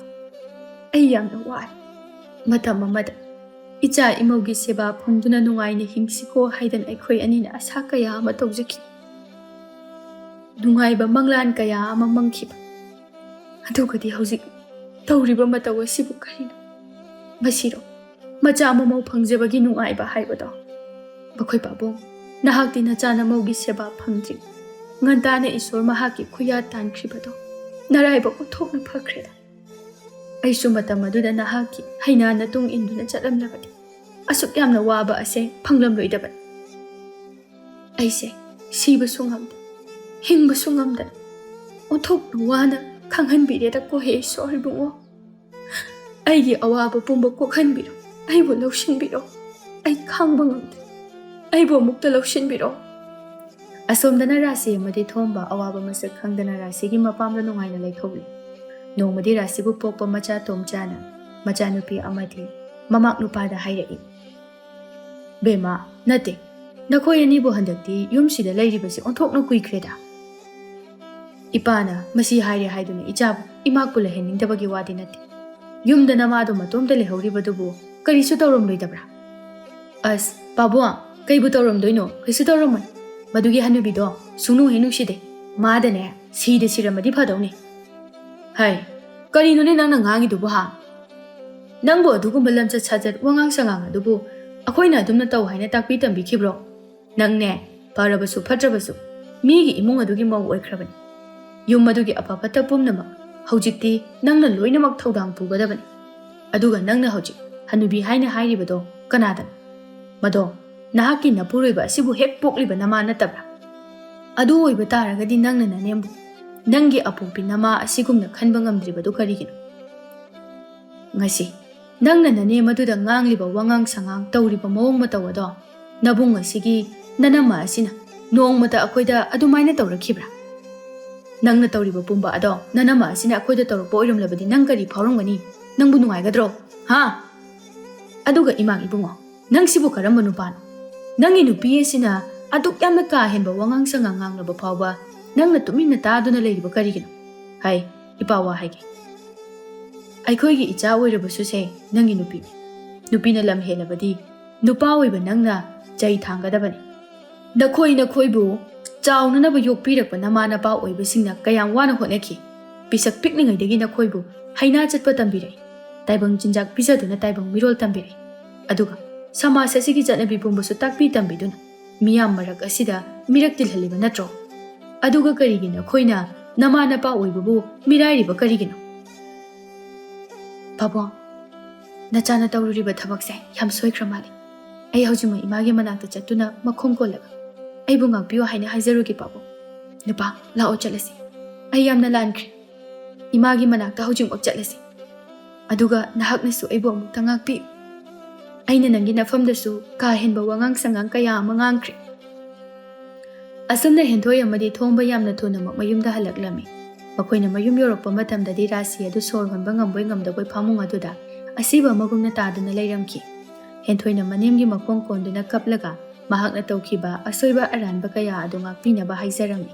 ꯑꯩ ꯌꯥꯝꯅ ꯋꯥꯏ꯫ ꯃꯇꯝ ꯑꯃꯗ ꯏꯆꯥ ꯏꯃꯧꯒꯤ ꯁꯦꯕꯥ ꯐꯪꯗꯨꯅ ꯅꯨꯡꯉꯥꯏꯅ ꯍꯤꯡꯁꯤꯀꯣ ꯍꯥꯏꯗꯅ ꯑꯩꯈꯣꯏ ꯑꯅꯤꯅ ꯑꯁꯥ ꯀꯌꯥ ꯑꯃ ꯇꯧꯖꯈꯤ꯫ ꯅꯨꯡꯉꯥꯏꯕ ꯃꯪꯂꯥꯟ ꯀꯌꯥ ꯑꯃ ꯃꯪꯈꯤꯕ꯫ ꯑꯗꯨꯒꯗꯤ ꯍꯧꯖꯤꯛ ꯇꯧꯔꯤꯕ ꯃꯇꯧ ꯑꯁꯤꯕꯨ ꯀꯔꯤꯅꯣ? ꯃꯁꯤꯔꯣ ꯃꯆꯥ ꯃꯃꯧ ꯐꯪꯖꯕꯒꯤ ꯅꯨꯡꯉꯥꯏꯕ ꯍꯥꯏꯕꯗꯣ? ꯃꯈꯣꯏ ꯄꯥꯕꯨꯡ, ꯅꯍꯥꯛꯇꯤ ꯅꯆꯥ ꯅꯃꯧꯒꯤ ꯁꯦꯕꯥ ꯐꯪꯗ꯭ꯔꯤ꯫ ꯉꯟꯇꯥꯅ ꯏꯁꯣꯔ ꯃꯍꯥꯛꯀꯤ ꯈꯨꯌꯥ ꯇꯥꯟꯈ꯭ꯔꯤꯕꯗꯣ ꯅꯔꯥꯏꯕꯛ ꯑꯣꯟꯊꯣꯛꯅ ꯐꯈ꯭ꯔꯦꯗ꯫ ꯑꯩꯁꯨ ꯃꯇꯝ ꯑꯗꯨꯗ ꯅꯍꯥꯛꯀꯤ ꯍꯩꯅꯥꯅ ꯇꯨꯡ ꯏꯟꯗꯨꯅ ꯆꯠꯂꯝꯂꯕꯗꯤ ꯑꯁꯨꯛ ꯌꯥꯝꯅ ꯋꯥꯕ ꯑꯁꯦ ꯐꯪꯂꯝꯂꯣꯏꯗꯕꯅꯤ꯫ ꯑꯩꯁꯦ ꯁꯤꯕꯁꯨ ꯉꯝꯗꯦ, ꯍꯤꯡꯕꯁꯨ ꯉꯝꯗꯅ ꯑꯣꯟꯊꯣꯛꯅ ꯋꯥꯅ ꯈꯪꯍꯟꯕꯤꯔꯦꯗꯀꯣ ꯍꯦ ꯏꯁꯣꯔ ꯏꯕꯨꯡꯉꯣ꯫ ꯑꯩꯒꯤ ꯑꯋꯥꯕ ꯄꯨꯝꯕ ꯀꯣꯛꯍꯟꯕꯤꯔꯣ, ꯑꯩꯕꯨ ꯂꯧꯁꯤꯟꯕꯤꯔꯣ꯫ ꯑꯩ ꯈꯥꯡꯕ ꯉꯝꯗꯦ, ꯑꯩꯕꯨ ꯑꯃꯨꯛꯇ ꯂꯧꯁꯤꯟꯕꯤꯔꯣ꯫ ꯑꯁꯣꯝꯗꯅ ꯔꯥꯁꯤ ꯑꯃꯗꯤ ꯊꯣꯝꯕ ꯑꯋꯥꯕ ꯃꯁꯛ ꯈꯪꯗꯅ ꯔꯥꯁꯤꯒꯤ ꯃꯄꯥꯝꯗ ꯅꯨꯡꯉꯥꯏꯅ ꯂꯩꯊꯣꯛꯂꯤ꯫ ꯅꯣꯡꯃꯗꯤ ꯔꯥꯁꯤꯕꯨ ꯄꯣꯛꯄ ꯃꯆꯥ ꯇꯣꯝꯆꯥꯅ ꯃꯆꯥꯅꯨꯄꯤ ꯑꯃꯗꯤ ꯃꯃꯥꯛ ꯅꯨꯄꯥꯗ ꯍꯥꯏꯔꯛꯏ, "ꯕꯦꯝꯃ, ꯅꯠꯇꯦ, ꯅꯈꯣꯏ ꯑꯅꯤꯕꯨ ꯍꯟꯗꯛꯇꯤ ꯌꯨꯝꯁꯤꯗ ꯂꯩꯔꯤꯕꯁꯤ ꯑꯣꯟꯊꯣꯛꯅ ꯀꯨꯏꯈ꯭ꯔꯦꯗ꯫ ꯏꯄꯥꯅ ꯃꯁꯤ ꯍꯥꯏꯔꯦ ꯍꯥꯏꯗꯨꯅ ꯏꯆꯥꯕꯨ ꯏꯃꯥꯛꯄꯨ ꯂꯩꯍꯟꯅꯤꯡꯗꯕꯒꯤ ꯋꯥꯗꯤ ꯅꯠꯇꯦ꯫ ꯌꯨꯝꯗ ꯅꯃꯥꯗꯣ ꯃꯇꯣꯝꯇ ꯂꯩꯍꯧꯔꯤꯕꯗꯨꯕꯨ ꯀꯔꯤꯁꯨ ꯇꯧꯔꯝꯂꯣꯏꯗꯕ꯭ꯔꯥ?" "ꯑꯁ, ꯄꯥꯕꯨꯡ, ꯀꯩꯕꯨ ꯇꯧꯔꯝꯗꯣꯏꯅꯣ? ꯀꯩꯁꯨ ꯇꯧꯔꯝꯃꯣꯏ꯫ ꯃꯗꯨꯒꯤ ꯍꯅꯨꯕꯤꯗꯣ ꯁꯨꯡꯅꯨ ꯍꯦꯛ ꯅꯨꯡꯁꯤꯗꯦ꯫ ꯃꯥꯗꯅꯦ, ꯁꯤꯗ ꯁꯤꯔꯝꯃꯗꯤ ꯐꯗꯧꯅꯤ꯫" "ꯍꯥꯏ, ꯀꯔꯤꯅꯣꯅꯦ ꯅꯪꯅ ꯉꯥꯡꯉꯤꯗꯨꯕꯨ, ꯍꯥ? ꯅꯪꯕꯨ ꯑꯗꯨꯒꯨꯝꯕ ꯂꯝꯆꯠ ꯁꯥꯖꯠ, ꯋꯥꯉꯥꯡ ꯁꯉꯥꯡ ꯑꯗꯨꯕꯨ ꯑꯩꯈꯣꯏꯅ ꯑꯗꯨꯝꯅ ꯇꯧ ꯍꯥꯏꯅ ꯇꯥꯛꯄꯤ ꯇꯝꯕꯤꯈꯤꯕ꯭ꯔꯣ? ꯅꯪꯅꯦ, ꯐꯔꯕꯁꯨ ꯐꯠꯇ꯭ꯔꯕꯁꯨ ꯃꯤꯒꯤ ꯏꯃꯨꯡ ꯑꯗꯨꯒꯤ ꯃꯧ ꯑꯣꯏꯈ꯭ꯔꯕꯅꯤ꯫ ꯌꯨꯝ ꯑꯗꯨꯒꯤ ꯑꯐ ꯐꯠꯇ ꯄꯨꯝꯅꯃꯛ ꯍꯧꯖꯤꯛꯇꯤ ꯅꯪꯅ ꯂꯣꯏꯅꯃꯛ ꯊꯧꯗꯥꯡ ꯄꯨꯒꯗꯕꯅꯤ꯫ ꯑꯗꯨꯒ ꯅꯪꯅ ꯍꯧꯖꯤꯛ ꯍꯅꯨꯕꯤ ꯍꯥꯏꯅ ꯍꯥꯏꯔꯤꯕꯗꯣ ꯀꯅꯥꯗꯅꯣ? ꯃꯗꯣ ꯅꯍꯥꯛꯀꯤ ꯅꯄꯨꯔꯣꯏꯕ ꯑꯁꯤꯕꯨ ꯍꯦꯛ ꯄꯣꯛꯂꯤꯕ ꯅꯃꯥ ꯅꯠꯇꯕ꯭ꯔꯥ? ꯑꯗꯨ ꯑꯣꯏꯕ ꯇꯥꯔꯒꯗꯤ ꯅꯪꯅ ꯅꯅꯦꯝꯕꯨ ꯅꯪꯒꯤ ꯑꯄꯣꯛꯄꯤ ꯅꯃꯥ ꯑꯁꯤꯒꯨꯝꯅ ꯈꯟꯕ ꯉꯝꯗ꯭ꯔꯤꯕꯗꯨ ꯀꯔꯤꯒꯤꯅꯣ? ꯉꯁꯤ ꯅꯪꯅ ꯅꯅꯦꯝ ꯑꯗꯨꯗ ꯉꯥꯡꯂꯤꯕ ꯋꯥꯉꯥꯡ ꯁꯉꯥꯡ, ꯇꯧꯔꯤꯕ ꯃꯑꯣꯡ ꯃꯇꯧ ꯑꯗꯣ ꯅꯕꯨꯡ ꯑꯁꯤꯒꯤ ꯅꯅꯝꯃ ꯑꯁꯤꯅ ꯅꯣꯡꯃꯇ ꯑꯩꯈꯣꯏꯗ ꯑꯗꯨꯃꯥꯏꯅ ꯇꯧꯔꯛꯈꯤꯕ꯭ꯔꯥ? ꯅꯪꯅ ꯇꯧꯔꯤꯕ ꯄꯨꯝꯕ ꯑꯗꯣ ꯅꯅꯝꯃ ꯑꯁꯤꯅ ꯑꯩꯈꯣꯏꯗ ꯇꯧꯔꯛꯄ ꯑꯣꯏꯔꯝꯂꯕꯗꯤ ꯅꯪ ꯀꯔꯤ ꯐꯥꯎꯔꯝꯒꯅꯤ? ꯅꯪꯕꯨ ꯅꯨꯡꯉꯥꯏꯒꯗ꯭ꯔꯣ? ꯍꯥ? ꯑꯗꯨꯒ ꯏꯃꯥ ꯏꯕꯨꯡꯉꯣ, ꯅꯪꯁꯤꯕꯨ ꯀꯔꯝꯕ ꯅꯨꯄꯥꯅꯣ? ꯅꯪꯒꯤ ꯅꯨꯄꯤ ꯑꯁꯤꯅ ꯑꯗꯨꯛ ꯌꯥꯝꯅ ꯀꯥ ꯍꯦꯟꯕ ꯋꯥꯉꯥꯡ ꯁꯉꯥꯡ ꯉꯥꯡꯂꯕ ꯐꯥꯎꯕ ꯅꯪꯅ ꯇꯨꯃꯤꯟꯅ ꯇꯥꯗꯨꯅ ꯂꯩꯔꯤꯕ ꯀꯔꯤꯒꯤꯅꯣ? ꯍꯥꯏ, ꯏꯄꯥ ꯋꯥ ꯍꯥꯏꯒꯦ꯫ ꯑꯩꯈꯣꯏꯒꯤ ꯏꯆꯥ ꯑꯣꯏꯔꯕꯁꯨ ꯁꯦ, ꯅꯪꯒꯤ ꯅꯨꯄꯤꯅꯤ꯫ ꯅꯨꯄꯤꯅ ꯂꯝ ꯍꯦꯜꯂꯕꯗꯤ ꯅꯨꯄꯥ ꯑꯣꯏꯕ ꯅꯪꯅ ꯆꯩ ꯊꯥꯡꯒꯗꯕꯅꯤ꯫ ꯅꯈꯣꯏ ꯅꯈꯣꯏꯕꯨ ꯆꯥꯎꯅꯅꯕ ꯌꯣꯛꯄꯤꯔꯛꯄ ꯅꯃꯥ ꯅꯄꯥ ꯑꯣꯏꯕꯁꯤꯡꯅ ꯀꯌꯥꯝ ꯋꯥꯅ ꯍꯣꯠꯅꯈꯤ꯫ ꯄꯤꯁꯛ ꯄꯤꯛꯂꯤꯉꯩꯗꯒꯤ ꯅꯈꯣꯏꯕꯨ ꯍꯩꯅꯥ ꯆꯠꯄ ꯇꯝꯕꯤꯔꯛꯏ꯫ ꯇꯥꯏꯕꯪ ꯆꯤꯟꯖꯥꯛ ꯄꯤꯖꯗꯨꯅ ꯇꯥꯏꯕꯪ ꯃꯤꯔꯣꯜ ꯇꯝꯕꯤꯔꯛꯏ꯫ ꯑꯗꯨꯒ ꯁꯃꯥꯖ ꯑꯁꯤꯒꯤ ꯆꯠꯅꯕꯤ ꯄꯨꯝꯕꯁꯨ ꯇꯥꯛꯄꯤ ꯇꯝꯕꯤꯗꯨꯅ ꯃꯤꯌꯥꯝ ꯃꯔꯛ ꯑꯁꯤꯗ ꯃꯤꯔꯛ ꯇꯤꯜꯍꯜꯂꯤꯕ ꯅꯠꯇ꯭ꯔꯣ? ꯑꯗꯨꯒ ꯀꯔꯤꯒꯤ ꯅꯈꯣꯏꯅ ꯅꯃꯥ ꯅꯄꯥ ꯑꯣꯏꯕꯕꯨ ꯃꯤꯔꯥꯏꯔꯤꯕ ꯀꯔꯤꯒꯤꯅꯣ? ꯄꯥꯕꯨꯡ, ꯅꯆꯥꯅ ꯇꯧꯔꯨꯔꯤꯕ ꯊꯕꯛꯁꯦ ꯌꯥꯝ ꯁꯣꯏꯈ꯭ꯔ ꯃꯥꯜꯂꯤ꯫ ꯑꯩ ꯍꯧꯖꯤꯛꯃꯛ ꯏꯃꯥꯒꯤ ꯃꯅꯥꯛꯇ ꯆꯠꯇꯨꯅ ꯃꯈꯣꯡ ꯀꯣꯜꯂꯒ ꯑꯩꯕꯨ ꯉꯥꯛꯄꯤꯌꯨ ꯍꯥꯏꯅ ꯍꯥꯏꯖꯔꯨꯒꯦ ꯄꯥꯕꯨꯡ꯫ ꯅꯨꯄꯥ, ꯂꯥꯛꯑꯣ ꯆꯠꯂꯁꯤ꯫ ꯑꯩ ꯌꯥꯝꯅ ꯂꯥꯟꯈ꯭ꯔꯦ꯫ ꯏꯃꯥꯒꯤ ꯃꯅꯥꯛꯇ ꯍꯧꯖꯤꯛꯃꯛ ꯆꯠꯂꯁꯤ꯫ ꯑꯗꯨꯒ ꯅꯍꯥꯛꯅꯁꯨ ꯑꯩꯕꯨ ꯑꯃꯨꯛꯇ ꯉꯥꯛꯄꯤꯌꯨ꯫ ꯑꯩꯅ ꯅꯪꯒꯤ ꯅꯐꯝꯗꯁꯨ ꯀꯥ ꯍꯦꯟꯕ ꯋꯥꯉꯥꯡ ꯁꯉꯥꯡ ꯀꯌꯥ ꯑꯃ ꯉꯥꯡꯈ꯭ꯔꯦ꯫ ꯑꯁꯨꯝꯅ ꯍꯦꯟꯊꯣꯏ ꯑꯃꯗꯤ ꯊꯣꯝꯕ ꯌꯥꯝꯅ ꯊꯨꯅꯃꯛ ꯃꯌꯨꯝꯗ ꯍꯜꯂꯛꯂꯝꯃꯤ꯫ ꯃꯈꯣꯏꯅ ꯃꯌꯨꯝ ꯌꯧꯔꯛꯄ ꯃꯇꯝꯗꯗꯤ ꯔꯥꯁꯤ ꯑꯗꯨ ꯁꯣꯔ ꯍꯣꯟꯕ ꯉꯝꯕꯣꯏ ꯉꯝꯗꯕꯣꯏ ꯐꯃꯨꯡ ꯑꯗꯨꯗ ꯑꯁꯤꯕ ꯑꯃꯒꯨꯝꯅ ꯇꯥꯗꯨꯅ ꯂꯩꯔꯝꯈꯤ꯫ ꯍꯦꯟꯊꯣꯏꯅ ꯃꯅꯦꯝꯒꯤ ꯃꯈꯣꯡ ꯀꯣꯟꯗꯨꯅ ꯀꯞꯂꯒ ꯃꯍꯥꯛꯅ ꯇꯧꯈꯤꯕ ꯑꯁꯣꯏꯕ ꯑꯔꯥꯟꯕ ꯀꯌꯥ ꯑꯗꯨ ꯉꯥꯛꯄꯤꯅꯕ ꯍꯥꯏꯖꯔꯝꯃꯤ꯫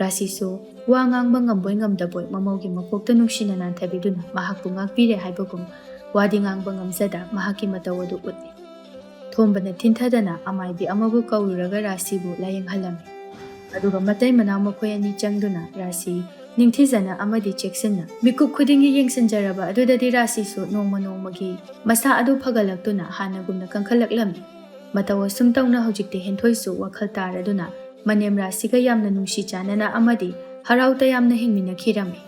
ꯔꯥꯁꯤꯁꯨ ꯋꯥ ꯉꯥꯡꯕ ꯉꯝꯕꯣꯏ ꯉꯝꯗꯕꯣꯏ ꯃꯃꯧꯒꯤ ꯃꯀꯣꯛꯇ ꯅꯨꯡꯁꯤꯅ ꯅꯥꯟꯊꯕꯤꯗꯨꯅ ꯃꯍꯥꯛꯄꯨ ꯉꯥꯛꯄꯤꯔꯦ ꯍꯥꯏꯕꯒꯨꯝ ꯋꯥꯗꯤ ꯉꯥꯡꯕ ꯉꯝꯖꯗ ꯃꯍꯥꯛꯀꯤ ꯃꯇꯧ ꯑꯗꯨ ꯎꯠꯂꯤ꯫ ꯊꯣꯝꯕꯅ ꯊꯤꯟꯊꯗꯅ ꯑꯃꯥꯏꯕꯤ ꯑꯃꯕꯨ ꯀꯧꯔꯨꯔꯒ ꯔꯥꯁꯤꯕꯨ ꯂꯥꯌꯦꯡꯍꯜꯂꯝꯃꯤ꯫ ꯑꯗꯨꯒ ꯃꯇꯩ ꯃꯅꯥꯎ ꯃꯈꯣꯏ ꯑꯅꯤ ꯆꯪꯗꯨꯅ ꯔꯥꯁꯤ ꯅꯤꯡꯊꯤꯖꯅ ꯑꯃꯗꯤ ꯆꯦꯛꯁꯤꯟꯅ ꯃꯤꯀꯨꯞ ꯈꯨꯗꯤꯡꯒꯤ ꯌꯦꯡꯁꯤꯟꯖꯔꯕ ꯑꯗꯨꯗꯗꯤ ꯔꯥꯁꯤꯁꯨ ꯅꯣꯡꯃ ꯅꯣꯡꯃꯒꯤ ꯃꯁꯥ ꯑꯗꯨ ꯐꯒꯠꯂꯛꯇꯨꯅ ꯍꯥꯟꯅꯒꯨꯝꯅ ꯀꯟꯈꯠꯂꯛꯂꯝꯃꯤ꯫ ꯃꯇꯧ ꯑꯁꯨꯝ ꯇꯧꯅ ꯍꯧꯖꯤꯛꯇꯤ ꯍꯦꯟꯊꯣꯏꯁꯨ ꯋꯥꯈꯜ ꯇꯥꯔꯗꯨꯅ ꯃꯅꯦꯝ ꯔꯥꯁꯤꯒ ꯌꯥꯝꯅ ꯅꯨꯡꯁꯤ ꯆꯥꯟꯅꯅ ꯑꯃꯗꯤ ꯍꯔꯥꯎ ꯇꯌꯥꯝꯅ ꯍꯤꯡꯃꯤꯟꯅꯈꯤꯔꯝꯃꯤ꯫